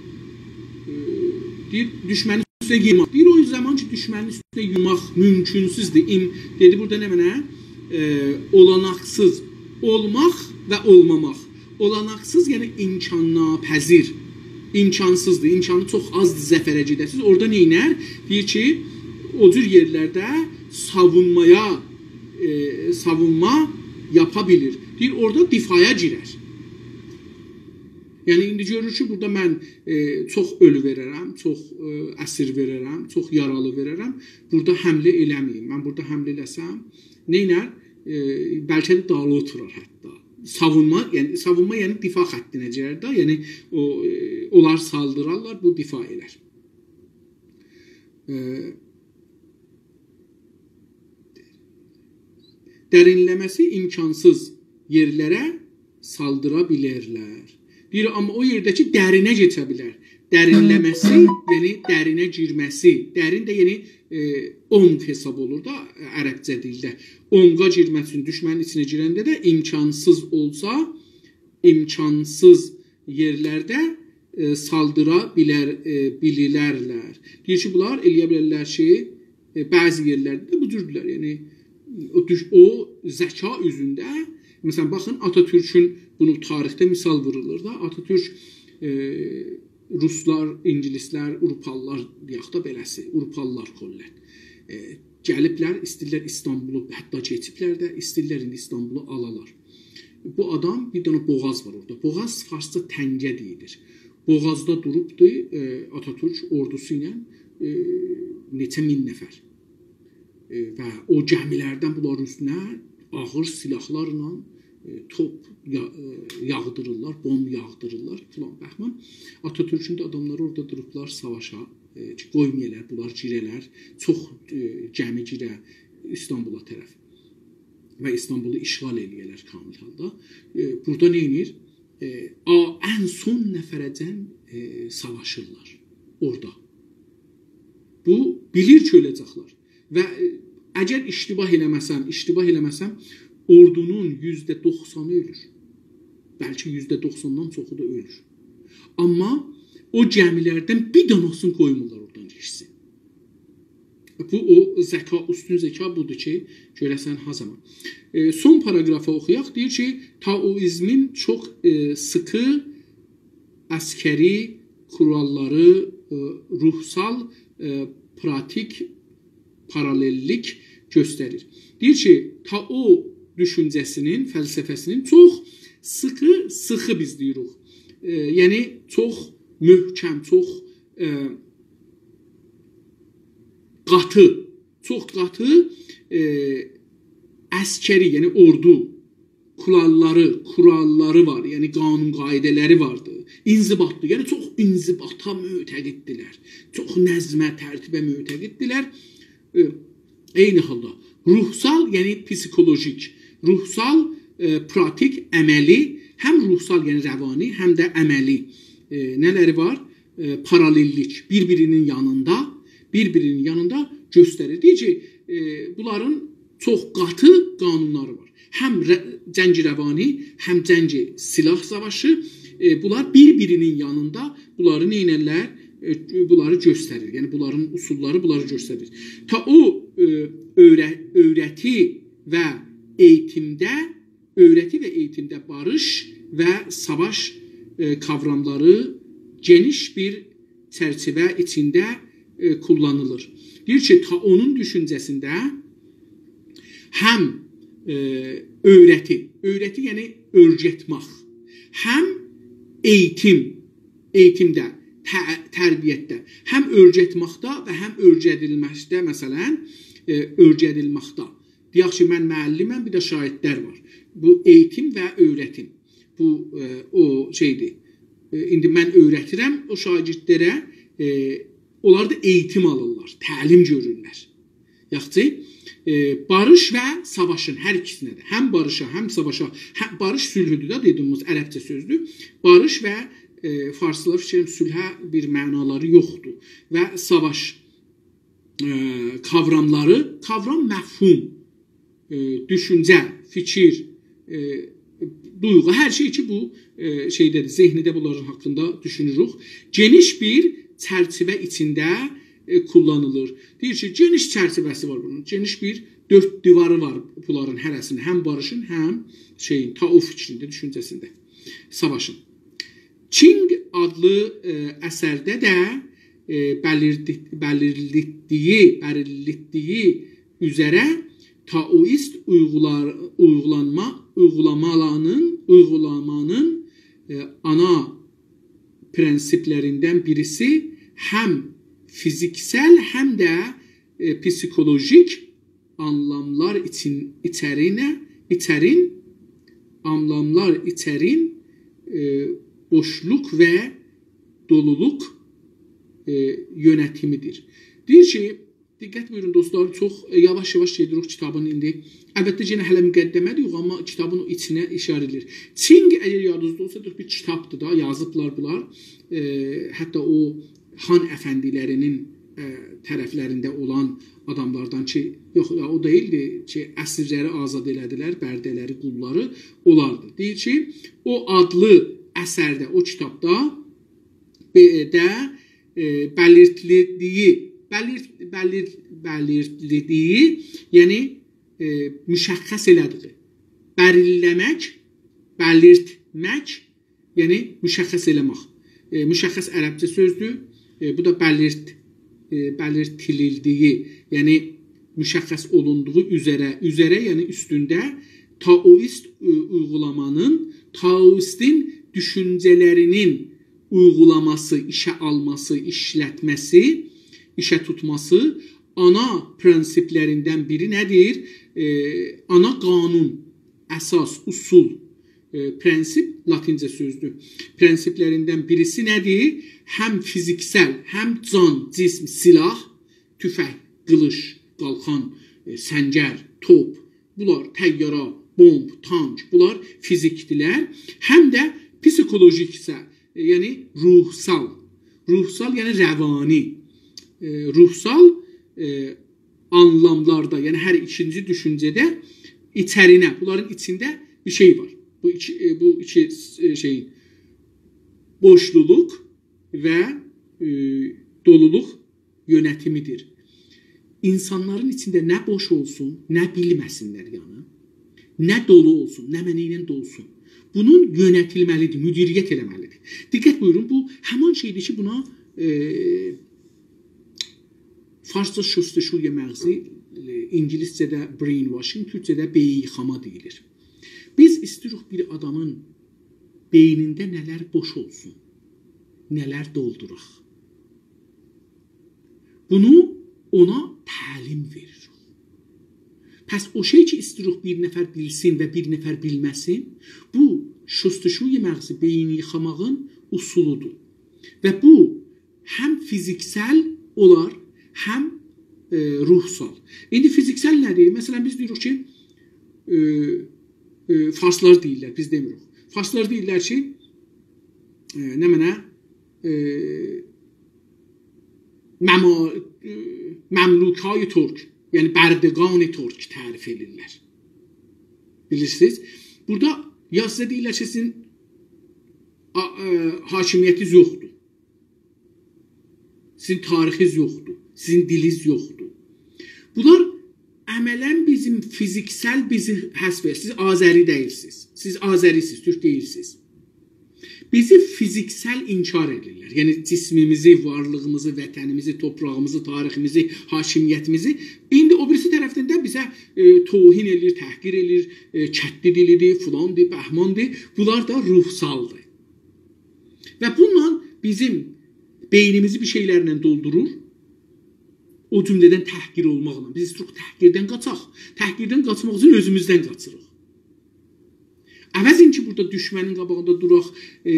دئییر، دوشمنین اوستونه یوماق. دئییر، او زامان کی، دوشمنین اوستونه یوماق مومکونسوزدور. ایم-، دئدی بورادا نمنه؟ ائ، اولاناقسیز اولماق و اولماماق. اولاناقسیز، یعنی امکان‌ناپذیر. امکانسیزدیر. امکانی چوخ آزدیر ظفره گئده‌سیز. اورادا نئینر؟ دئییر کی، او جور یئرلرده ساوونمایا، ائ، ساوونما یاپا بیلیر. دئییر، اورادا دفاعا گیرر. یعنی، ایندی گؤرور کی، بورادا من، ائ، چوخ اؤلو وئررم، چوخ، ائ، اسیر وئررم، چوخ یارالی وئررم. بورادا حمله ائله‌مه‌ییم. من بورادا حمله ائله‌سم، نئینر؟ ائ، بلکه ده دالی اوتورار حتی. ساوونما، یعنی، ساوونما، یعنی دفاع خطینه گیرر ده. یعنی، او، ائ، اونلار سالدیرارلار، بو دفاع ائلر. ائ، درینله‌مه‌سی امکانسیز یئرلره سالدیرا بیلرلر. دئییر، آمما او یئرده کی، درینه کئچه بیلر. درینله‌مه‌سی، یعنی درینه گیرمه‌سی. درین ده، یعنی، ائ، عمق حساب اولور دا، ائ، عربجه دیلده. عمقا گیرمک اوچون دوشمنین ایچینه گیرنده ده امکانسیز اولسا، امکانسیز یئرلرده، ائ، سالدیرا بیلر، ائ، بیلیرلر. دئییر کی، بونلار ائله‌یه بیلرلر کی، ائ، بعضی یئرلرده ده بو جوردولر. یعنی، او دوش-، او ذکا اوزونده، مثلا، باخین، آتاتورکون، بونو تاریخده مثال وورولور دا، آتاتورک، ائ، روسلار، اینگیلیسلر، آوروپالیلار، دئیک ده بئله‌سی، آوروپالیلار کلاً، ائ، گلیبلر، ایسته‌ییرلر ایستانبولو، حتی کئچیبلر ده، ایسته‌ییرلر ایندی ایستانبولو آلالار. بو آدام، بیر دنه بوغاز وار اورادا. بوغاز فارسجا تنگه دئییلیر. بوغازدا دوروبدو، ائ، آتاتورک اوردوسو ایله، ائ، نئچه مین نفر. ائ، و او گمیلردن بونلارین اوستونه آغیر سلاحلارلا، ائ، توپ یا-، ائ، یاغدیریرلار، بومب یاغدیریرلار فلان بهمان. آتاتورکون ده آداملاری اورادا دوروبلار ساواشا، ائ، کی، قویمایالار، بونلار گیره‌لر. چوخ، ائ، گمی گیره ایستانبولا طرف. و ایستانبولو اشغال ائله‌یه‌لر کامل حالدا. ائ، بورادا نه ائدیر؟ ائ، آ-، ان سون نفره‌جن، ائ، ساواشیرلار اورادا. بو بیلیر کی، اؤله‌جکلر. و، ائ، اگر اشتباه ائله‌مه‌سم، اشتباه ائله‌مه‌سم، اوردونون یوزده دوخسانی اؤلور. بلکه یوزده دوخساندان چوخو دا اؤلور. آمما او گمیلردن بیر داناسینی قویمورلار اورادان کئچسین. بو، او ذکا، اوستون ذکا بودور کی، گؤره‌سن ها زامان. ائ، سون پاراگرافی اوخویاق. دئییر کی، تائوئیزمین چوخ، ائ، سیخی عسکری قوراللاری، ائ، روحسال، ائ، پراتیک پارالللیک گؤستریر. دئییر کی، تائو دوشونجه‌سینین، فلسفه‌سینین چوخ سیخی، سیخی بیز دئییریک. ائ، یعنی، چوخ محکم، چوخ، ائ، قاتی، چوخ قاتی، ائ، عسکری، یعنی اوردو قوراللاری، قوراللاری وار، یعنی قانون قاعده‌لری واردی. انضباطلی، یعنی چوخ انضباطا معتقددیلر. چوخ نظمه، ترتیبه معتقددیلر. ائ، عینی حالدا روحسال، یعنی پسیکولوژیک، روحسال، ائ، پراتیک، عملی، هم روحسال، یعنی روانی، هم ده عملی، ائ، نه‌لری وار؟ ائ، پارالللیک، بیر-بیرینین یانیندا، بیر-بیرینین یانیندا گؤستریر. دئییر کی، ائ، بونلارین چوخ قاتی قانونلاری وار. هم ر-، جنگ روانی، هم جنگ سلاح ساواشی، ائ، بونلار بیر-بیرینین یانیندا بونلاری نئینرلر؟ ائ، بونلاری گؤستریر. یعنی بونلارین اصوللاری بونلاری گؤستریر. تائو، ائ، اؤیره-، اؤیرتی و ائییتیمده، اؤیرتی و ائییتیمده باریش و ساواش، ائ، کاوراملاری گئنیش بیر چرچیوه ایچینده، ائ، کوللانیلیر. دئییر کی، تائونون دوشونجه‌سینده هم، ائ، اؤیرتی، اؤیرتی یعنی اؤیرتمک، هم ائییتیم، ائییتیمده، ت-، تربیتده، هم اؤیرتمکده و هم اؤیره‌دیلمکده، مثلا، ائ، اؤیره‌دیلمکده. دئیک کی، من معلمم، بیر ده شاگردلر وار. بو ائییتیم و اؤیرتیم. بو، ائ، او شئیدیر. ائ، ایندی من اؤیرتیرم او شاگردلره، ائ، اونلار دا ائییتیم آلیرلار، تعلیم گؤرورلر. یاخشی، ائ، باریش و ساواشین هر ایکیسینه ده، هم باریشا، هم ساواشا، هم باریش صلحودور دا، دئدیییمیز عربجه سؤزدور. باریش و، ائ، فارسدا فیکریم صلحه بیر معنالاری یوخدور. و ساواش، ائ، کاوراملاری، کاورام مفهوم، ائ، دوشونجه، فیکیر، ائ، دویغو، هر شئی کی، بو، ائ، شئیده‌دیر، ذهنده بونلارین حاقیندا دوشونوروک. گئنیش بیر چرچیوه ایچینده، ائ، کوللانیلیر. دئییر کی، گئنیش چرچیوه‌سی وار بونون، گئنیش بیر دؤرد دیواری وار بونلارین هره‌سینین، هم باریشین، هم شئیین، تائو فیکرینده، دوشونجه‌سینده، ساواشین. چینگ آدلی، ائ، اثرده ده، ائ، بلیردی-، بلیرلتدیگی، بلیرلتدیگی اوزره تائویست اویغولار-، اویغولانما، اویغولامالارینین، اویغولامانین، ائ، آنا پرنسیپلریندن بیریسی هم فیزیکسل، هم ده، ائ، پسیکولوژیک آنلاملار ایچین، ایچرینه، ایچرین، آنلاملار ایچرین، ائ، بوشلوق و دولولوق، ائ، یؤنتیمیدیر. دئییر کی، دقت بویورون دوستلار، چوخ، ائ، یاواش-یاواش گئدیریک کیتابین ایندی. البته، یئنه هله مقدمه‌دیر، یوخ، آمما کیتابین او ایچینه ایشاره ائدیر. چینگ، اگر یادینیزدا اولسا، بیر کیتابدیر دا، یازیبلار بونلار. ائ، حتی او هان افندیلری‌نین، ائ، طرفلرینده اولان آداملاردان کی، یوخ، یا، او دئییلدی کی، اسیرلری آزاد ائله‌دیلر، برده‌لری، قوللاری، اونلاردی. دئییر کی، او آدلی اثرده، او کیتابدا، ائ، ده، ائ، بلیرتلدیگی، بلیرت-، بلیرت-، بلیرتلدیگی، یعنی، ائ، مشخص ائله‌دیگی. بلیرله‌مک، بلیرتمک، یعنی مشخص ائله‌مک. ائ، مشخص عربجه سؤزدور. ائ، بو دا بلیرت-، ائ، بلیرتیلدیگی، یعنی مشخص اولوندوغو اوزره، اوزره، یعنی اوستونده تائویست، ائ، اویغولامانین، تائویستین دوشونجه‌لری‌نین اویغولاماسی، ایشه آلماسی، ایشلتمه‌سی، ایشه توتماسی آنا پرنسیپلریندن بیری نه‌دیر؟ ائ، آنا قانون، اساس، اصول، ائ، پرنسیپ لاتینجه سؤزدور. پرنسیپلریندن بیریسی نه‌دیر؟ هم فیزیکسل، هم جان، جسم، سلاح، توفنگ، قیلیش، قالخان، ائ، سنگر، توپ، بونلار، طیاره، بومب، تانک، بونلار فیزیکدیرلر. هم ده پسیکولوژیکسه، ائ، یعنی روحسال. روحسال، یعنی روانی. ائ، روحسال، ائ، آنلاملاردا، یعنی هر ایکینجی دوشونجه‌ده ایچرینه، بونلارین ایچینده بیر شئی وار. بو ایکی، ائ، بو ایکی، ائ، شئیین، بوشلولوق و، ائ، دولولوق یؤنتیمیدیر. اینسانلارین ایچینده نه بوش اولسون، نه بیلمه‌سینلر، یعنی، نه دولو اولسون، نه منه ایله دولسون. بونون یؤنتیلمه‌لیدیر، مدیریت ائله‌مه‌لیدیر. دقت بویورون، بو همان شئیدیر کی، بونا، ائ، فارسجا شستشوی مغزی، ائ، اینگیلیسجه‌ده brainwashing، تورکجه‌ده بئیین ییخاما دئییلیر. بیز ایسته‌ییریک بیر آدامین بئینینده نه‌لر بوش اولسون، نه‌لر دولدوراق. بونو اونا تعلیم وئریریک. پس او شئی کی، ایسته‌ییریک بیر نفر بیلسین و بیر نفر بیلمه‌سین، بو شستشوی مغزی، بئیین ییخاماغین اصولودور. و بو هم فیزیکسل اولار، هم، ائ، روحسال. ایندی فیزیکسل نه‌دیر؟ مثلا، بیز دئییریک کی، ائ، ائ، فارسلار دئییرلر، بیز دئمیریک. فارسلار دئییرلر کی، ائ، نمنه، ائ، مما-، ائ، مملوکای ترک، یعنی بردگان ترک تعریف ائدیرلر. بیلیرسینیز؟ بورادا یا سیزه دئییرلر کی، سیزین آ-، ائ، حاکمیتینیز یوخدور. سیزین تاریخینیز یوخدور. سیزین دیلینیز یوخدور. بونلار عملاً بیزیم فیزیکسل بیزی حذف ائدیر. سیز آذری دئییلسینیز. سیز آذری‌سینیز، تورک دئییلسینیز. بیزی فیزیکسل انکار ائدیرلر. یعنی جسمیمیزی، وارلیغیمیزی، وطنیمیزی، توپراغیمیزی، تاریخیمیزی، حاکمیتیمیزی. ایندی او بیریسی طرفدن ده بیزه، ائ، توهین ائله‌ییر، تحقیر ائله‌ییر، ائ، کتلی دیلیدیر، فلاندیر، بهماندیر. بونلار دا روحسالدیر. و بونونلا بیزیم بئینیمیزی بیر شئیلرله دولدورور. او جمله‌دن تحقیر اولماقلا. بیز ایستیروخ تحقیردن قاچاق. تحقیردن قاچماق اوچون اؤزوموزدن قاچیریق. عوضین کی، بورادا دوشمنین قاباغیندا دوراق، ائ،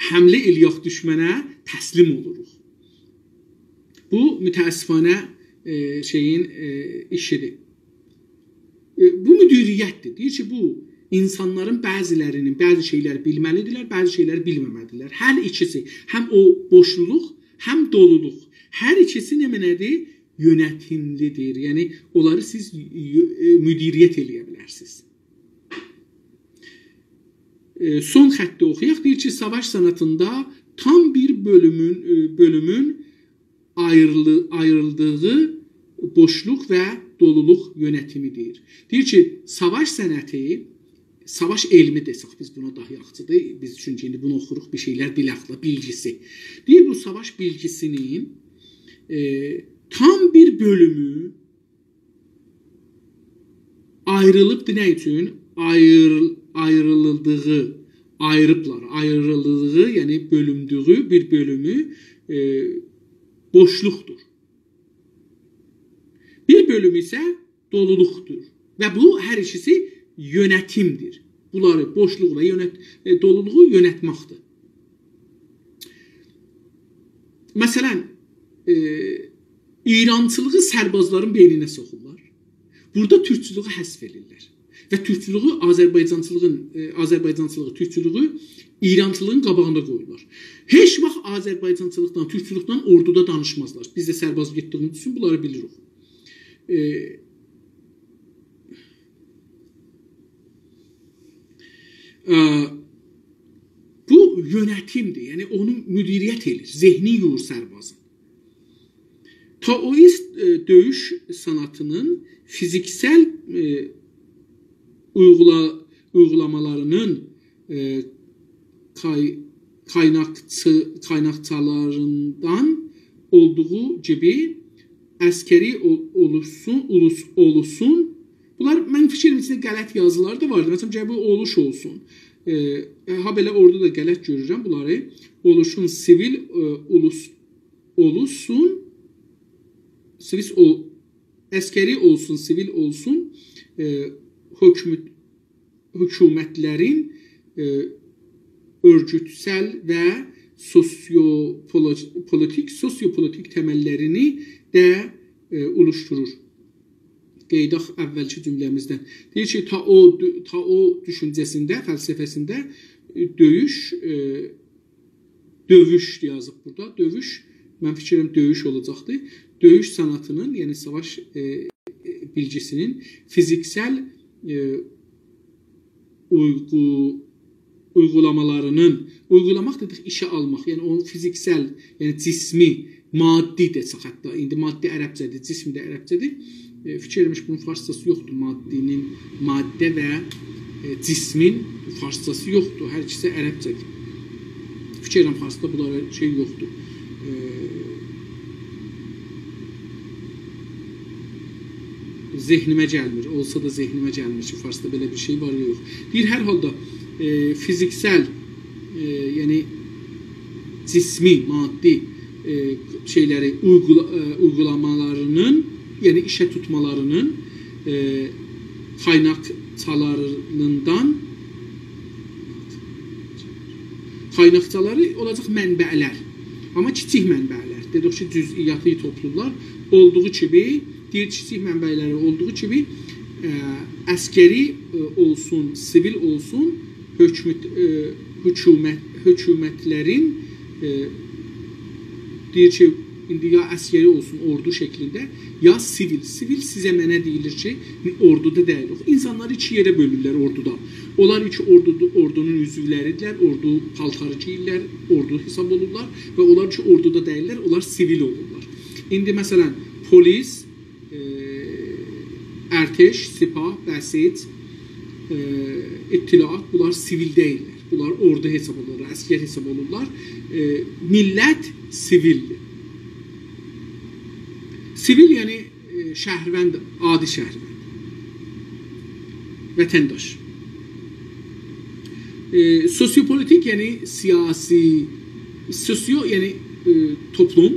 حمله ائله‌یک دوشمنه، تسلیم اولوروق. بو، متأسفانه، ائ، شئیین، ائ، ایشیدیر. ائ، بو مدیریتدیر. دئییر کی، بو اینسانلارین بعضی‌لری‌نین بعضی شئیلری بیلمه‌لی‌دیرلر، بعضی شئیلری بیلمه‌مه‌لی‌دیرلر. هر ایکیسی، هم او بوشلولوق، هم دولولوق. هر ایکیسی نمنه‌دیر؟ یؤنتیملی‌دیر. یعنی، اونلاری سیز یو-، ائ، مدیریت ائله‌یه بیلرسینیز. ائ، سون خطی اوخویاق. دئییر کی، ساواش صنعتینده تام بیر بؤلومون، ائ، بؤلومون آیریلی-، آیریلدیغی بوشلوق و دولولوق یؤنتیمی‌دیر. دئییر کی، ساواش صنعتی، ساواش علمی دئسک، بیز بونا داها یاخشیدیر. بیز چونکی ایندی بونو اوخوروق، بیر شئیلر بیلک ده، بیلگیسی. دئییر، بو ساواش بیلگیسینین، ائ، تام بیر بؤلومو آیریلیبدیر. نه اوچون؟ آییر-، آیریلیلدیغی، آییریبلار. آیریلیلدیغی، یعنی بؤلوندویو بیر بؤلومو، ائ، بوشلوقدور. بیر بؤلومو ایسه دولولوقدور. و بو هر ایکیسی یؤنتیمدیر. بونلاری، بوشلوغو و یؤنت-، ائ، دولولوغو یؤنتمکدیر. مثلا، ائ، ایرانچیلیغی سربازلارین بئینینه سوخورلار. بورادا تورکچولوگو حذف ائدیرلر. و تورکچولوگو، آذربایجانچیلیغین، ائ، آذربایجانچیلیغی، تورکچولوگو ایرانچیلیغین قاباغیندا قویورلار. هئچ واخت آذربایجانچیلیقدان، تورکچولوکدن اوردودا دانیشمازلار. بیز ده سرباز گئتدیییمیز اوچون بونلاری بیلیریک. ائ، ائ، بو یؤنتیمدیر. یعنی اونو مدیریت ائدیر، ذهنین یویور سربازین. تائویست، ائ، دؤیوش صنعتینین فیزیکسل، ائ، اویغولا-، اویغولامالارینین، ائ، قای-، قایناقچی-، قایناقچالاریندان اولدوغو کیمی عسکری اول-، اولوشسون، اولوس-، اولوشسون. بونلار، من فیکریم، ایچینده غلط یازیلار دا واردی. مثلا، گرک بو اولوش اولسون. ائ، هابئله اورادا دا غلط گؤرورم بونلاری. اولوشون، سیویل، ائ، اولوس-، اولوشسون، سیویل او-، عسکری اولسون، سیویل اولسون، ائ، حکومت-، حکومتلرین، ائ، اؤرگوتسل و سوسیوپولو-، پولیتیک، سوسیوپولیتیک تمللرینی ده، ائ، اولوشدورور. قئییداق اولکی جمله‌میزدن. دئییر کی، تائو دو-، تائو دوشونجه‌سینده، فلسفه‌سینده، ائ، دؤیوش، ائ، دؤووش یازیب بورادا. دؤووش، من فیکریم دؤیوش اولاجاقدی. دؤیوش صنعتینین، یعنی ساواش، ائ، ائ، بیلگیسینین فیزیکسل، ائ، اویغو-، اویغولامالارینین، اویغولاماق دئدیک، ایشه آلماق، یعنی او فیزیکسل، یعنی جسمی، مادی دئسک حتی، ایندی مادی عربجه‌دیر، جسم ده عربجه‌دیر. ائ، فیکیر ائلیرم کی، بونون فارسجاسی یوخدور، مادی‌نین، ماده و، ائ، جسمین فارسجاسی یوخدور، هر ایکیسی عربجه‌دیر. فیکیر ائلیرم، فارسدا بونلارا شئی یوخدور. ائ، ذهنیمه گلمیر، اولسا دا ذهنیمه گلمیر کی، فارسدا بئله بیر شئی وار یا یوخ. دئییر، هر حالدا، ائ، فیزیکسل، ائ، یعنی جسمی، مادی، ائ، شئیلری اویغولا-، ائ، اویغولامالارینین، یعنی ایشه توتمالارینین، ائ، قایناقچالاریندان، قایناقچالاری اولاجاق منبعلر. آمما کیچیک منبعلر. دئدیک کی، جزئیاتی توپلورلار. اولدوغو کیمی، دئییر، کیچیک منبعلری اولدوغو کیمی ائ، عسکری، ائ، اولسون، سیویل اولسون، حکومت، ائ، حکومت، حکومتلرین، ائ، دئییر کی، ایندی یا عسکری اولسون اوردو شکلینده، یا سیویل. سیویل سیزه، منه دئییلیر کی، اوردودا دئییل. اینسانلاری ایکی یئره بؤلورلر اوردودا. اونلار کی اوردو، اوردونون عضولری‌دیرلر، اوردو پالتاری گئییرلر، اوردو حساب اولورلار و اونلار کی اوردودا دئییللر، اونلار سیویل اولورلار. ایندی مثلا پلیس، ائ، ارتش، سپاه، بسیج، ائ، اطلاعات، بونلار سیویل دئییللر. بونلار اوردو حساب اولورلار، عسکر حساب اولورلار. ائ، میللت سیویلدیر. سیویل، یعنی، ائ، شهروند، عادی شهروند. وطنداش. ائ، سوسیوپولیتیک، یعنی سیاسی، سوسیو، یعنی، ائ، توپلوم،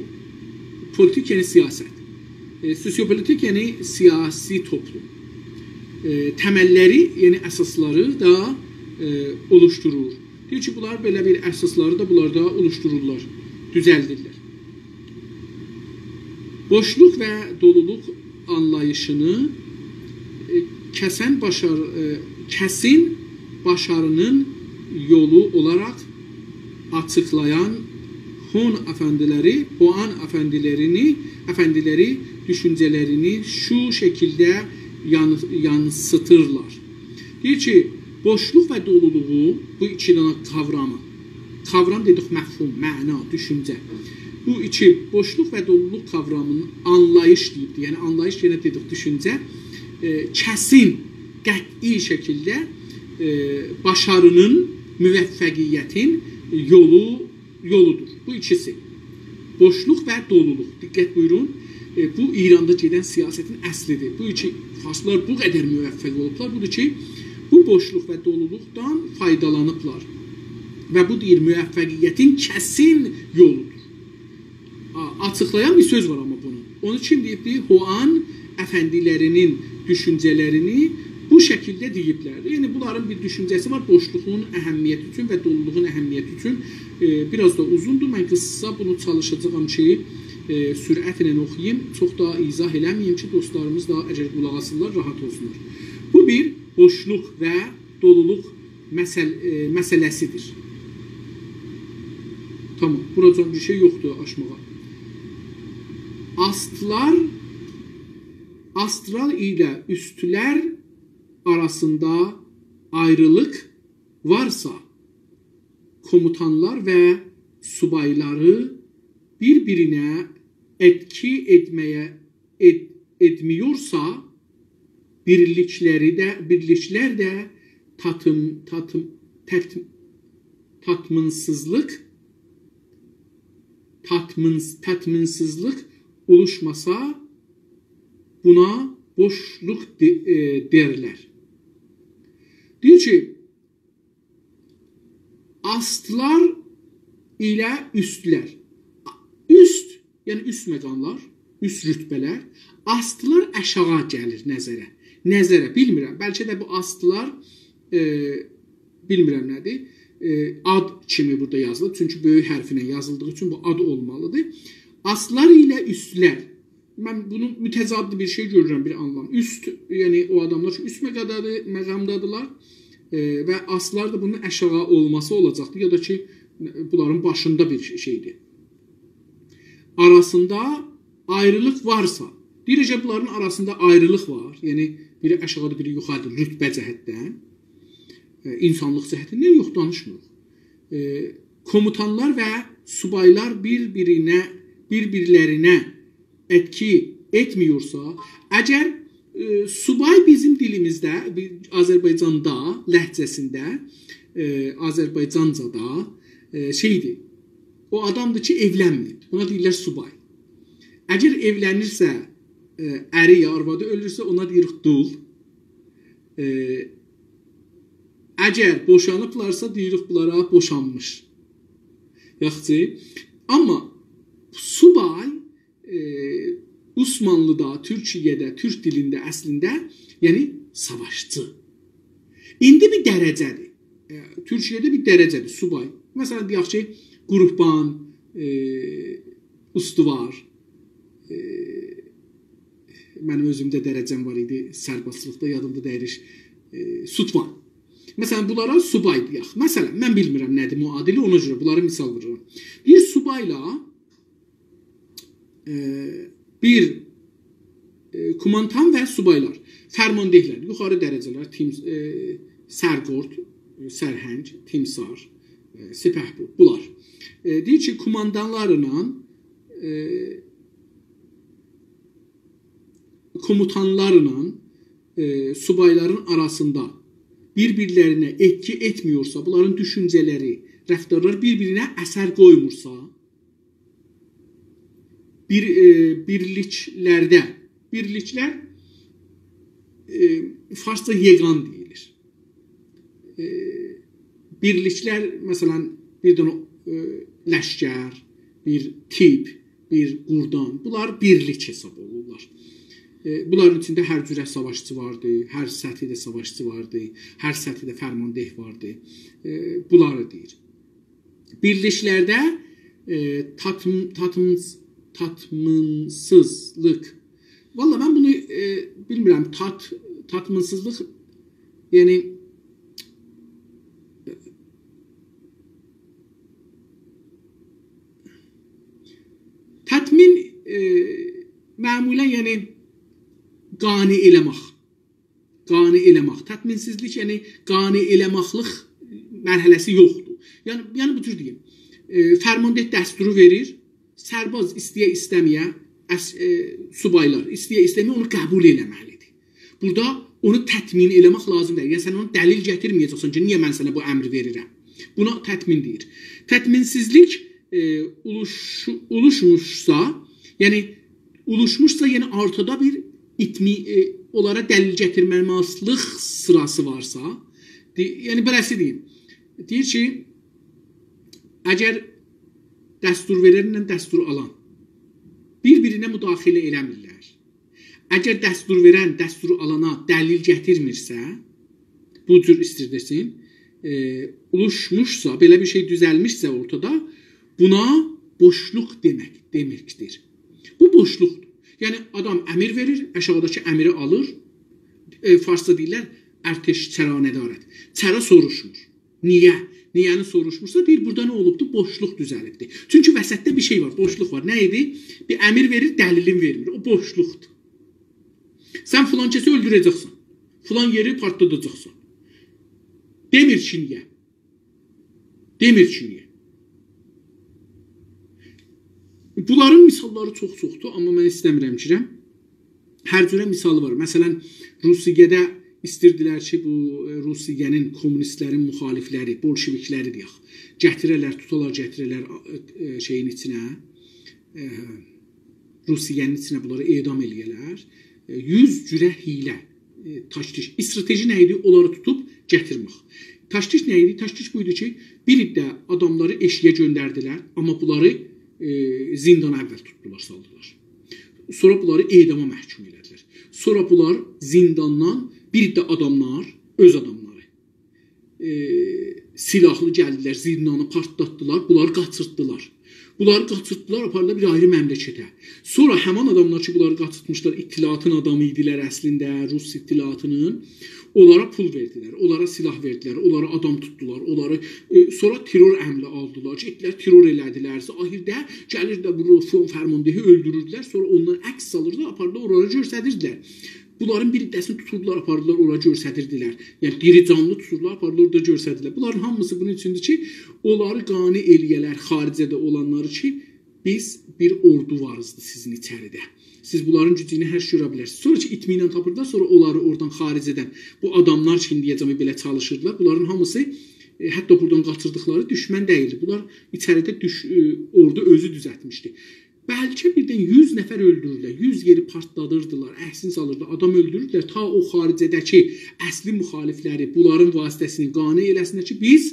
پولیتیک، یعنی سیاست. ائ، سوسیوپولیتیک، یعنی سیاسی توپلوم. ائ، تمللری، یعنی اساسلاری دا، ائ، اولوشدورور. دئییر کی، بونلار بئله بیر اساسلاری دا بونلاردا اولوشدورورلار، دوزلدیرلر. بوشلوق و دولولوق آنلاییشینی، ائ، کسن باشار-، ائ، کسین باشارینین یولو اولاراق آچیقلایان هون افندیلری، هوان افندیلرینی، افندیلری دوشونجه‌لرینی شو شکیلده یان-، یانسیتیرلار. دئییر کی، بوشلوق و دولولوغو، بو ایکی دنه قاورامی، قاورام دئدیک، مفهوم، معنا، دوشونجه. بو ایکی، بوشلوق و دولولوق قاورامینین آنلاییش دئییبدیر. یعنی آنلاییش، یئنه دئدیک، دوشونجه، ائ، کسین، قطعی شکیلده، ائ، باشارینین، موفقیتین یولو، یولودور. بو ایکیسی. بوشلوق و دولولوق. دقت بویورون. ائ، بو ایراندا گئدن سیاستین اصلیدیر. بو کی فارسلار بو قدر موفق اولوبلار، بودور کی، بو بوشلوق و دولولوقدان فایدالانیبلار. و بو دئییر، موفقیتین کسین یولودور. آ-، آچیقلایان بیر سؤز وار آمما بونو. اونو کیم دئییبدی؟ هوان افندیلرینین دوشونجه‌لرینی بو شکیلده دئییبلر. یعنی، بونلارین بیر دوشونجه‌سی وار، بوشلوغون اهمیتی اوچون و دولولوغون اهمیتی اوچون. ائ، بیر آز دا اوزوندور. من قیسا بونو چالیشاجاغام کی، ائ، سرعتله اوخویوم. چوخ دا ایضاح ائله‌مه‌ییم کی، دوستلاریمیز دا اگر قولاق آسیرلار، راحت اولسونلار. بو بیر بوشلوق و دولولوق مسئل-، ائ، مسئله‌سیدیر. تامام، بوراجان بیر شئی یوخدور آچماغا. آستلار، آستلار ایله اوستلر آراسیندا آیریلیق وارسا، کوموتانلار و سوبایلاری بیر-بیرینه ائتکی ائتمه‌یه، ائت-، ائتمیورسا، بیرلیکلری ده، بیرلیکلر ده تاتیم-، تاتیم-، تاتم-، تاتمینسیزلیق، تاتمین-، تاتمینسیزلیق اولوشماسا، بونا بوشلوق دئ-، ائ، دئرلر. دئییر کی، آستلار ایله اوستلر. اوست، یعنی اوست مقاملار، اوست رتبه‌لر. آستلار آشاغی گلیر نظره. نظره، بیلمیرم. بلکه ده بو آستلار، ائ، بیلمیرم نه‌دیر. ائ، آد کیمی بورادا یازیلیب. چونکی بؤیوک حرفله یازیلدیغی اوچون بو آد اولمالیدیر. آستلار ایله اوستلر. من بونو متضادلی بیر شئی گؤرورم، بیر آنلام. اوست، یعنی او آداملار کی، اوست مقامدادیر-، مقامدادیلار، ائ، و آستلار دا بونون آشاغی اولماسی اولاجاقدیر، یا دا کی، بونلارین باشیندا بیر شئیدیر. آراسیندا آیریلیق وارسا، دئییر، اگر بونلارین آراسیندا آیریلیق وار، یعنی بیری آشاغیدیر، بیری یوخاریدیر، رتبه جهتدن، ائ، اینسانلیق جهتدن، یوخ، دانیشمیریق. ائ، کوموتانلار و سوبایلار بیر-بیرینه، بیر-بیرلرینه ائتکی ائتمیورسا، اگر، ائ، سوبای بیزیم دیلیمیزده، بی-، آذربایجاندا، لهجه‌سینده، ائ، آذربایجانجادا، ائ، شئیدیر، او آدامدیر کی، ائولنمه‌ییب. بونا دئییرلر سوبای. اگر ائولنیرسه، ائ، اری یا آروادی اؤلورسه، اونا دئییریک دول. ائ، اگر بوشانیبلارسا، دئییریک بونلارا بوشانمیش. یاخشی. آمما سوبای، ائ، عثمانلیدا، تورکیه‌ده، تورک دیلینده اصلینده، یعنی ساواشچی. ایندی بیر درجه‌دیر. ائ، تورکیه‌ده بیر درجه‌دیر سوبای. مثلا، دئیک کی، گروهبان، ائ، استوار، ائ، منیم اؤزوم ده درجه‌م وار ایدی سربازچیلیقدا، یادیمدا دئییلیر، ائ، سوتوان. مثلا، بونلارا سوبای دئیک. مثلا، من بیلمیرم نه‌دیر معادلی، اونا گؤره بونلاری مثال وورورام. بیر سوبایلا، ائ، بیر، ائ، کوماندان و سوبایلار، فرمانده‌لر، یوخاری درجه‌لر، تیم، ائ، سرگرد، ائ، سرهنگ، تیمسار، ائ، سپهبد، بونلار. ائ، دئییر کی، کوماندانلارلا، ائ، کوموتانلارلا، ائ، سوبایلارین آراسیندا بیر-بیرلرینه ائتکی ائتمیورسا، بونلارین دوشونجه‌لری، رفتارلار بیر-بیرینه اثر قویمورسا، بیر، ائ، بیرلیکلرده، بیرلیکلر، ائ، فارسجا یگان دئییلیر. ائ، بیرلیکلر، مثلا، بیر دنه، ائ، لشکر، بیر تیپ، بیر قوردان، بونلار بیرلیک حساب اولورلار. ائ، بونلارین ایچینده هر جوره ساواشچی واردی، هر سطحده ساواشچی واردی، هر سطحده فرمانده واردی. ائ، بونلاری دئییر. بیرلیکلرده، ائ، تاتم-، تاتم-، تاتمینسیزلیق. والله من بونو، ائ، بیلمیرم، تات-، تاتمینسیزلیق، یعنی، تاتمین، ائ، معمولا، یعنی، قانع ائله‌مک. قانع ائله‌مک. تاتمینسیزلیک، یعنی قانع ائله‌مکلیک مرحله‌سی یوخدور. یعنی، یعنی بو جور دئییم. ائ، فرمانده دستورو وئریر، سرباز ایسته‌یه ایسته‌مه‌یه، اس-، ائ، سوبایلار ایسته‌یه ایسته‌مه‌یه اونو قبول ائله‌مه‌لیدیر. بورادا اونو تطمین ائله‌مک لازیم دئییل. یعنی سن اونا دلیل گتیرمه‌یه‌جکسن کی، نییه من سنه بو امری وئریرم؟ بونا تطمین دئییر. تطمینسیزلیک، ائ، اولوش-، اولوشموشسا، یعنی اولوشموشسا، یعنی اورتادا بیر ایتمی-، ائ، اونلارا دلیل گتیرمه‌مزلیک سیراسی وارسا، دئ-، یعنی بئله‌سی دئییم. دئییر کی، اگر دستور وئرنله دستور آلان بیر-بیرینه مداخله ائله‌میرلر، اگر دستور وئرن دستور آلانا دلیل گتیرمیرسه، بو جور ایستیر دئسین، ائ، اولوشموشسا، بئله بیر شئی دوزلمیشسه اورتادا، بونا بوشلوق دئمک، دئمکدیر. بو بوشلوقدور. یعنی آدام امر وئریر، آشاغیداکی امری آلیر، ائ، فارسجا دئییرلر، «ارتش چرا ندارد؟» چرا سوروشمور. نییه؟ نییه‌نی سوروشمورسا، دئییر، بورادا نه اولوبدور؟ بوشلوق دوزلیبدیر. چونکی وسطده بیر شئی وار، بوشلوق وار. نه ایدی؟ بیر امر وئریر، دلیلین وئرمیر. او بوشلوقدور. سن فلان کسی اؤلدوره‌جکسن. فلان یئری پارتلاداجاقسان. دئمیر کی، نییه. دئمیر کی، نییه. بونلارین مثاللاری چوخ چوخدور، آمما من ایسته‌میرم گیرم. هر جوره مثالی وار. مثلا، روسیه‌ده ایستیردیلر کی، بو، ائ، روسیه‌نین کومونیستلرین مخالفلری، بولشویکلری دئیک، گتیره‌لر، توتالار، گتیره‌لر، ائ، ائ، شئیین ایچینه، ائ، روسیه‌نین ایچینه بونلاری اعدام ائله‌یه‌لر. ائ، یوز جوره حیله، ائ، تاکتیک، استراتژی نه ایدی؟ اونلاری توتوب گتیرمک. تاکتیک نه ایدی؟ تاکتیک بو ایدی کی، بیر عده آداملاری ائشیگه گؤندردیلر، آمما بونلاری، ائ، زیندانا اول توتدولار، سالدیلار. سونرا بونلاری اعداما محکوم ائله‌دیلر. سونرا بونلار زینداندان بیر عده آداملار، اؤز آداملاری، ائ، سلاحلی گلدیلر، زیندانی پارتلاتدیلار، بونلاری قاچیرتدیلار. بونلاری قاچیرتدیلار، آپاردیلار بیر آیری مملکته. سونرا همین آداملار کی، بونلاری قاچیرتمیشلار، اطلاعاتین آدامی ایدیلر اصلینده، روس اطلاعاتینین. اونلارا پول وئردیلر، اونلارا سلاح وئردیلر، اونلارا آدام توتدولار، اونلاری، ائ، سونرا ترور عملی آلدیلار، گئتدیلر، ترور ائله‌دیلر. ظاهرده گلیردی، بو روسون فرماندهی اؤلدوروردولر، سونرا اوندان عکس آلیردیلار، آپاریردیلار، اونلارا گؤستریردیلر. بونلارین بیر عده‌سینی توتوردولار، آپاریردیلار، اورا گؤستریردیلر. یعنی، دیری جانلی توتوردولار، آپاریردیلار، اورا گؤستریردیلر. بونلارین هامیسی بونون اوچوندور کی، اونلاری قانع ائله‌یه‌لر، خارجه‌ده اولانلاری کی، بیز بیر اوردو واریزدیر سیزین ایچریده. سیز بونلارین گوجو ایله هر شئی گؤره بیلرسینیز. سونرا کی، اطمینان تاپیردیلار، سونرا اونلاری اورادان، خارجه‌دن، بو آداملار کی، ایندیه‌جن بئله چالیشیردیلار، بونلارین هامیسی، ائ، حتی بورادان قاچیردیقلاری دوشمن دئییلدی. بونلار ایچریده دوش-، ائ، اوردو اؤزو دوزلتمیشدی. بلکه بیردن یوز نفر اؤلدورورلر، یوز یئری پارتلادیردیلار، عکسینی سالیردیلار، آدام اؤلدورورلر، تا او خارجه‌ده‌کی اصلی مخالفلری بونلارین واسطه‌سینی قانع ائله‌سینلر کی، بیز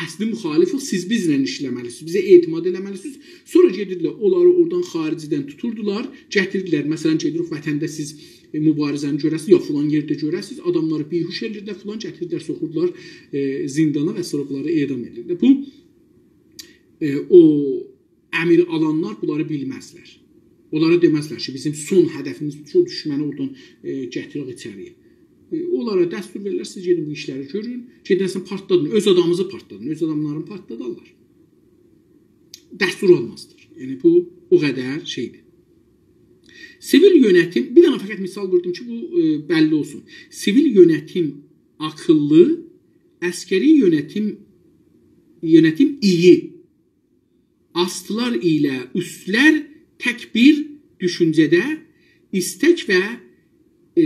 اصلی مخالفیک، سیز بیزله ایشله‌مه‌لیسینیز، بیزه اعتماد ائله‌مه‌لیسینیز. سونرا گئدیردیلر، اونلاری اورادان خارجه‌دن توتوردولار، گتیردیلر. مثلا، گئدیریک وطنده سیز، ائ، مبارزه‌نی گؤره‌سینیز، یا فلان یئرده گؤره‌سینیز، آداملاری بیهوش ائدیردیلر، فلان گتیردیلر، سوخوردولار، ائ، زیندانا و سونرا بونلاری اعدام ائدیردیلر. بو، ائ، او امر آلانلار بونلاری بیلمزلر. اونلارا دئمزلر کی، بیزیم سون هدفیمیز بودور کی، او دوشمنی اورادان، ائ، گتیرک ایچری‌یه. ائ، اونلارا دستور وئریرلر، سیز گئدین بو ایشلری گؤرون، گئده‌سن پارتلادین، اؤز آدامینیزی پارتلادین، اؤز آداملارینی پارتلادارلار. دستور اولمازدیر. یعنی، بو او قدر شئیدیر. سیویل یؤنتیم، بیر دنه فقط مثال ووردوم کی، بو، ائ، بللی اولسون. سیویل یؤنتیم آقیللی، عسکری یؤنتیم، یؤنتیم ایی. آستلار ایله اوستلر تک بیر دوشونجه‌ده ایستک و، ائ،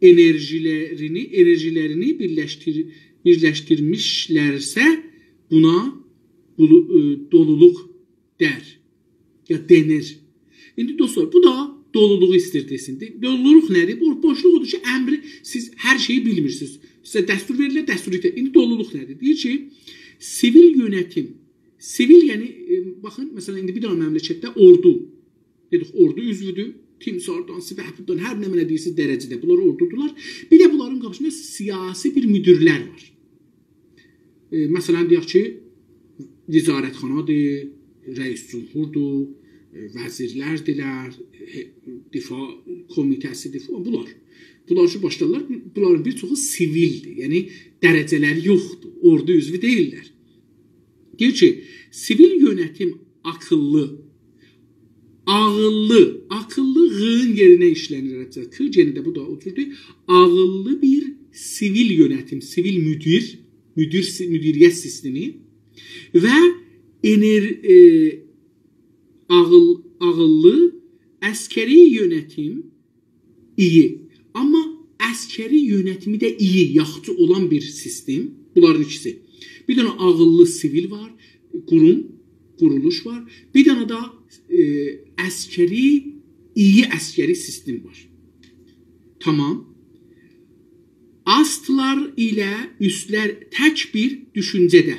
انرژی‌لرینی، انرژی‌لرینی بیرلشدیر-، بیرلشدیرمیشلرسه بونا بولو-، ائ، دولولوق دئر، یا دئنیر. ایندی دوستلار، بو دا دولولوغو ایستیر دئسین. دئ-، دولولوق نه‌دیر؟ بو بوشلوق اودور کی، امری سیز هر شئیی بیلمیرسینیز. سیزه دستور وئریرلر، دستور ایتر. ایندی دولولوق نه‌دیر؟ دئییر کی، سیویل یؤنتیم. سیویل، یعنی، ائ، باخین، مثلا، ایندی بیر دنه مملکتده اوردو، دئدیک، اوردو عضوودور. تیمساردان، سپهبددان، هر نمنه دئییرسینیز درجه‌ده. بونلار اوردودولار. بیر ده بونلارین قارشیسیندا سیاسی بیر مدیرلر وار. ائ، مثلا، دئیک کی، وزارتخانادیر، رئیس جمهوردور، ائ، وزیرلردیرلر، هئ، دفاع کمیته‌سیدیر فلان. بونلار. بونلار کی، باشلارلار، بونلارین بیر چوخو سیویلدیر. یعنی، درجه‌لری یوخدور. اوردو عضوو دئییللر. دئییر کی، سیویل یؤنتیم آقیللی، آغیللی، آقیللی «غ»نین یئرینه ایشله‌نیر عربجه. «ک» یئنه ده بو دا او جوردور. آغیللی بیر سیویل یؤنتیم، سیویل مدیر، مدیر سی-، مدیریت سیستمی و انر-، ائ، آغیل-، آغیللی عسکری یؤنتیم ایی. آمما عسکری یؤنتیمی ده ایی، یاخشی اولان بیر سیستم. بونلارین ایکیسی. بیر دنه آغیللی سیویل وار، قوروم، قورولوش وار. بیر دنه ده، ائ، عسکری، ایی عسکری سیستم وار. تامام. آستلار ایله اوستلر تک بیر دوشونجه‌ده.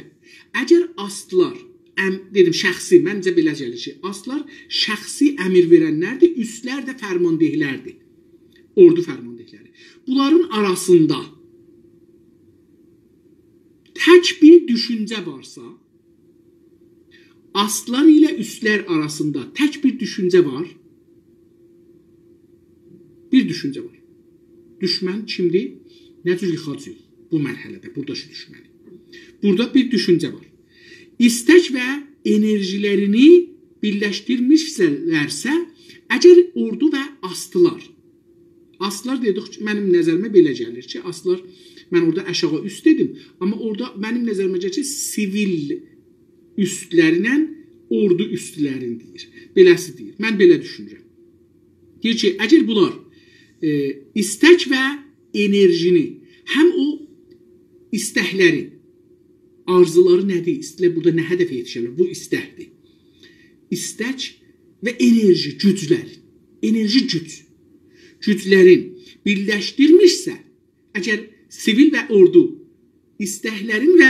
اگر آستلار، ام-، دئدیم، شخصی، منجه بئله گلیر کی، آستلار شخصی امر وئرنلردیر، اوستلر ده فرماندهلردیر. اوردو فرماندهلری. بونلارین آراسیندا تک بیر دوشونجه وارسا، آستلار ایله اوستلر آراسیندا تک بیر دوشونجه وار. بیر دوشونجه وار. دوشمن کیمدیر؟ نه جور ییخاجاغیق بو مرحله‌ده، بوراداکی دوشمنی؟ بورادا بیر دوشونجه وار. ایستک و انرژی‌لرینی بیرلشدیرمیشلرسه، اگر اوردو و آستلار، آستلار دئدیک کی، منیم نظریمه بئله گلیر کی، آستلار، من اورادا آشاغی اوست دئدیم، آمما اورادا منیم نظریمه گلیر کی، سیویل اوستلرینن اوردو اوستلرین دئییر. بئله‌سی دئییر. من بئله دوشونورم. دئییر کی، اگر بونلار، ائ، ایستک و انرژینی، هم او ایستکلری، آرزولاری نه‌دیر؟ ایستکلر بورادا نه هدفه یئتیشیرلر؟ بو ایستکدیر. ایستک و انرژی، گوجلر. انرژی، گوج. گوجلرین بیرلشدیرمیشسه، اگر سیویل و اوردو ایستکلرین و،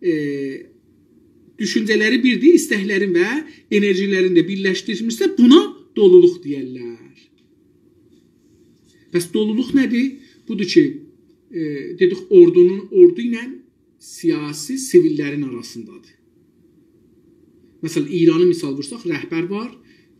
ائ، دوشونجه‌لری بیردیر، ایستکلرین و انرژی‌لرین ده بیرلشدیرمیشسه، بونا دولولوق دئیرلر. پس دولولوق نه‌دیر؟ بودور کی، ائ، دئدیک، اوردونون، اوردو ایله سیاسی سیویللرین آراسیندادیر. مثلا، ایرانی مثال وورساق، رهبر وار،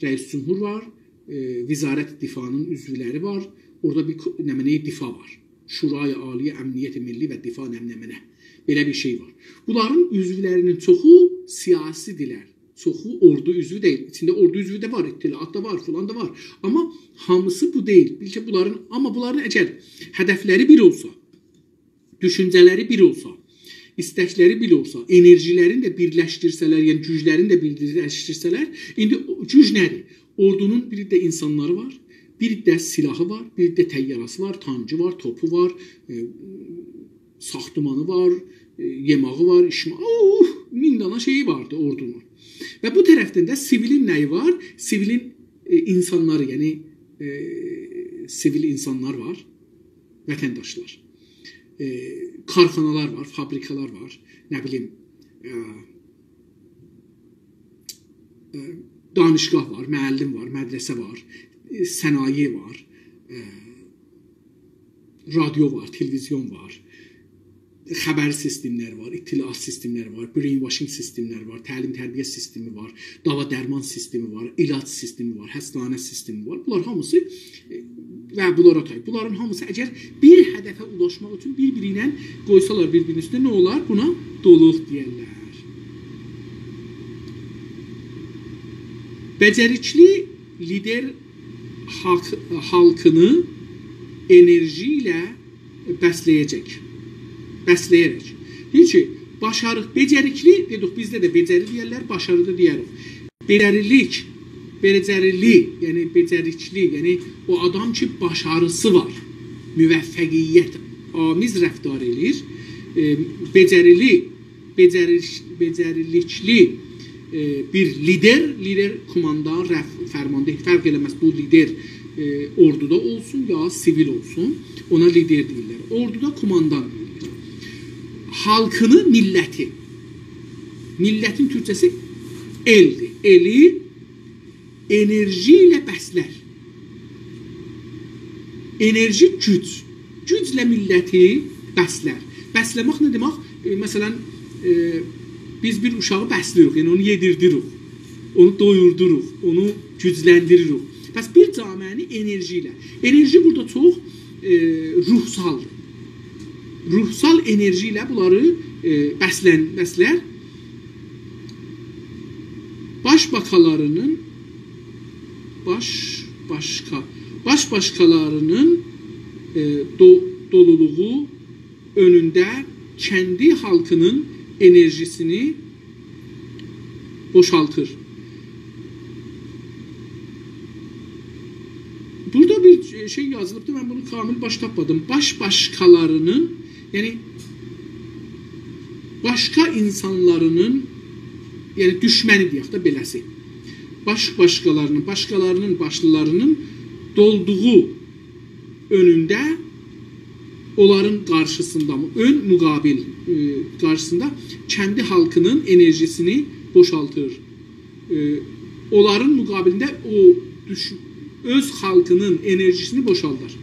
رئیس جمهور وار، ائ، وزارت دفاعینین عضولری وار، اورادا بیر کو-، نمنه‌ی دفاع وار. شورای عالی امنیت ملی و دفاع نم-، نمنه. بئله بیر شئی وار. بونلارین عضولرینین چوخو سیاسی‌دیرلر. چوخو اوردو عضوو دئییل. ایچینده اوردو عضوو ده وار، اطلاعات دا وار، فلان دا وار. آمما هامیسی بو دئییل. بیل کی، بونلارین، آمما بونلارین اگر هدفلری بیر اولسا، دوشونجه‌لری بیر اولسا، ایستکلری بیر اولسا، انرژی‌لرینی ده بیرلشدیرسه‌لر، یعنی گوجلرینی ده بیرلشدیرسه‌لر، ایندی او گوج نه‌دیر؟ اوردونون بیر ده اینسانلاری وار، بیر ده سلاحی وار، بیر ده طیاره‌سی وار، تانکی وار، توپو وار، ائ، ساختمانی وار، ائ، یئماغی وار، ایچمه-، اوه، مین دانا شئیی واردی اوردونون. و بو طرفدن ده سیویلین نه‌یی وار؟ سیویلین، ائ، اینسانلاری، یعنی، ائ، سیویل اینسانلار وار، وطنداشلار. ائ، کارخانالار وار، فابریکالار وار، نه بیلیم، ائ، ائ، دانشگاه وار، معلم وار، مدرسه وار، ائ، صنایع وار، ائ، رادیو وار، تلویزیون وار. خبر سیستملری وار، اطلاعات سیستملری وار، brainwashing سیستملری وار، تعلیم تربیت سیستمی وار، داوا درمان سیستمی وار، علاج سیستمی وار، حستانه سیستمی وار. بونلار هامیسی، ائ، و بونلارا تای. بونلارین هامیسی اگر بیر هدفه اولاشماق اوچون بیر-بیری ایله قویسالار بیر-بیرینین اوستونه، نه اولار؟ بونا دولولوق دئیرلر. بئجریکلی لیدر حاق-، خالقینی انرژی ایله بسله‌یه‌جک. بسله‌یه‌رک. دئییر کی، باشاریق، بئجریکلی، دئدیک، بیزده ده بئجری دئیرلر، باشاری دا دئیه‌ریک. بئجریلیک، بئجریلی، یعنی بئجریکلی، یعنی او آدام کی، باشاریسی وار، موفقیت‌آمیز رفتار ائله‌ییر، ائ، بئجریلی، بئجریش-، بئجریلیکلی، ائ، بیر لیدر، لیدر کوماندان، رف-، فرمانده، فرق ائله‌مز بو لیدر، ائ، اوردودا اولسون یا سیویل اولسون، اونا لیدر دئییرلر. اوردودا کوماندان دئییلیر. خالقینی، میللتی. میللتین تورکجه‌سی ائلدیر. ائلی انرژی ایله بسلر. انرژی، گوج. گوجله میللتی بسلر. بسله‌مک نه دئمک؟ ائ، مثلا، ائ، بیز بیر اوشاغی بسله‌ییریک، یعنی اونو یئدیردیریک، اونو دویوردوروق، اونو گوجلندیریریک. پس بیر جامعه‌نی انرژی ایله. انرژی بورادا چوخ، ائ، روحسالدیر. روحسال انرژی ایله بونلاری، ائ، بسلن-، بسلر. باش باشقالارینین، باش باشقا، باش باشقالارینین، ائ، دو-، دولولوغو اؤنونده کندی خالقینین انرژیسینی بوشالتیر. بورادا بیر شئی یازیلیبدی، من بونو کامل باش تاپمادیم. باش باشقالارینین، یعنی باشقا اینسانلارینین، یعنی دوشمنی دئیک ده بئله‌سی. باش باشقالارینین، باشقالارینین، باشلیلارینین دولدوغو اؤنونده، اونلارین قارشیسیندا، اؤن مقابل، ائ، قارشیسیندا کندی خالقینین انرژیسینی بوشالتیر. ائ، اونلارین مقابلینده او دوش-، اؤز خالقینین انرژیسینی بوشالدار.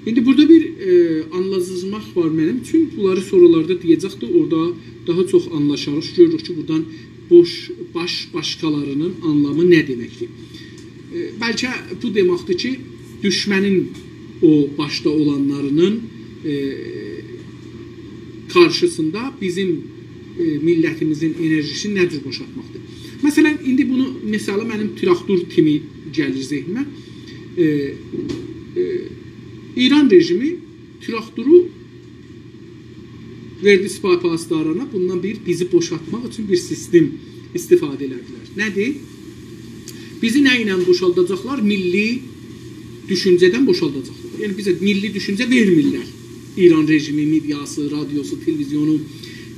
ایندی بورادا بیر، ائ، آنلاتماق وار منیم اوچون. بونلاری سونرالاردا دئیه‌جکدیر، اورادا داها چوخ آنلاشاریق. گؤروروک کی، بورادان بوش، باش باشقالارینین آنلامی نه دئمکدیر؟ ائ، بلکه بو دئمکدیر کی، دوشمنین او باشدا اولانلارینین، ائ، قارشیسیندا بیزیم، ائ، میللتیمیزین انرژیسینی نه جور بوشالتماقدیر؟ مثلا، ایندی بونو مثالا منیم تراکتور کیمی گلیر ذهنیمه. ائ، ائ، ایران رژیمی تراکتورو وئردی سپاه پاسدارانا، بوندان بیر بیزی بوشالتماق اوچون بیر سیستم استفاده ائله‌دیلر. نه‌دیر؟ بیزی نه ایله بوشالداجاقلار؟ میللی دوشونجه‌دن بوشالداجاقلار. یعنی بیزه میللی دوشونجه وئرمیرلر. ایران رژیمی، مئدیاسی، رادیوسو، تلویزیونو،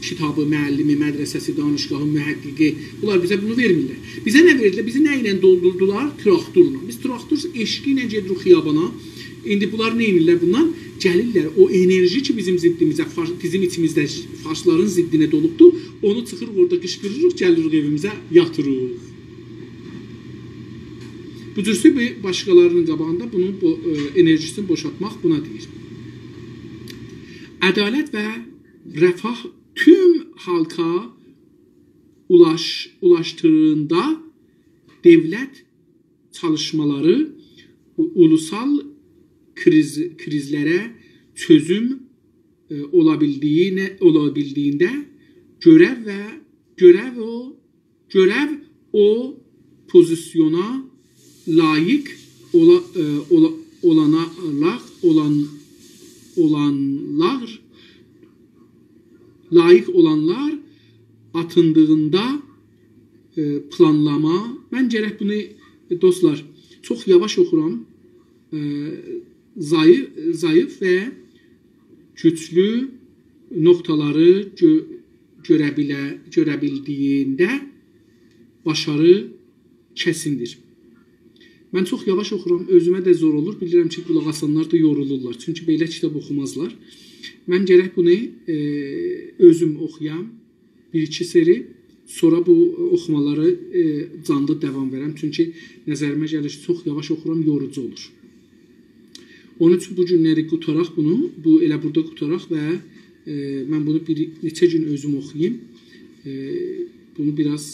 کیتابی، معلمی، مدرسه‌سی، دانشگاهی، محققی، بونلار بیزه بونو وئرمیرلر. بیزه نه وئردیلر؟ بیزی نه ایله دولدوردولار؟ تراکتورلا. بیز تراکتور ائشیگی ایله گئدیریک خیابانا. ایندی بونلار نه ائدیرلر؟ بوندان گلیرلر، او انرژی کی، بیزیم ضدیمیزه، فار-، بیزیم ایچیمیزده فارسلارین ضدینه دولوبدور، اونو چیخیریق اورادا قیشقیریریق، گلیریک ائویمیزه، یاتیریق. بو جور باشقالارینین قاباغیندا بونون بو، ائ، انرژیسینی بوشالتماق بونا دئییر. عدالت و رفاه توم خالقا اولاش-، اولاشدیغیندا دؤولت چالیشمالاری او-، اولوسال کریز-، کریزلره چؤزوم، ائ، اولا بیلدیگینه، اولا بیلدیگینده گؤرو و، گؤرو او، گؤرو او پوزیسیونا لایق اولا-، ائ، اولا-، اولانالار، اولان-، اولانلار، لایق اولانلار آتیندیغیندا، ائ، پلانلاما. من گرک بونو، ائ، دوستلار، چوخ یاواش اوخورام. ائ، ضعیف، ضعیف و گوجلو نقطه‌لری گؤ-، گؤره بیله-، گؤره بیلدیگینده باشاری کسیندیر. من چوخ یاواش اوخورام، اؤزومه ده زور اولور. بیلیرم کی، قولاق آسانلار دا یورولورلار. چونکی بئله کیتاب اوخومازلار. من گرک بونو، ائ، اؤزوم اوخویام. بیر-ایکی سری، سونرا بو اوخومالاری، ائ، جانلی داوام وئرم. چونکی نظریمه گلیر کی، چوخ یاواش اوخورام، یوروجو اولور. اونون اوچون بو گونلری قوتاراق بونو، بو ائله بورادا قوتاراق و، ائ، من بونو بیر نئچه گون اؤزوم اوخویوم. ائ، بونو بیر آز،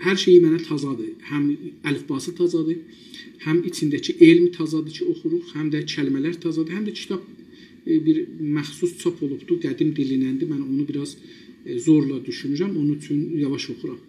هر شئیی منه تازادیر. هم الیفباسی تازادیر، هم ایچینده‌کی علم تازادیر کی، اوخوروق، هم ده کلمه‌لر تازادیر، هم ده کیتاب، ائ، بیر مخصوص چاپ اولوبدور، قدیم دیلینندیر. من اونو بیر آز، ائ، زورلا دوشونورم، اونون اوچون یاواش اوخورام.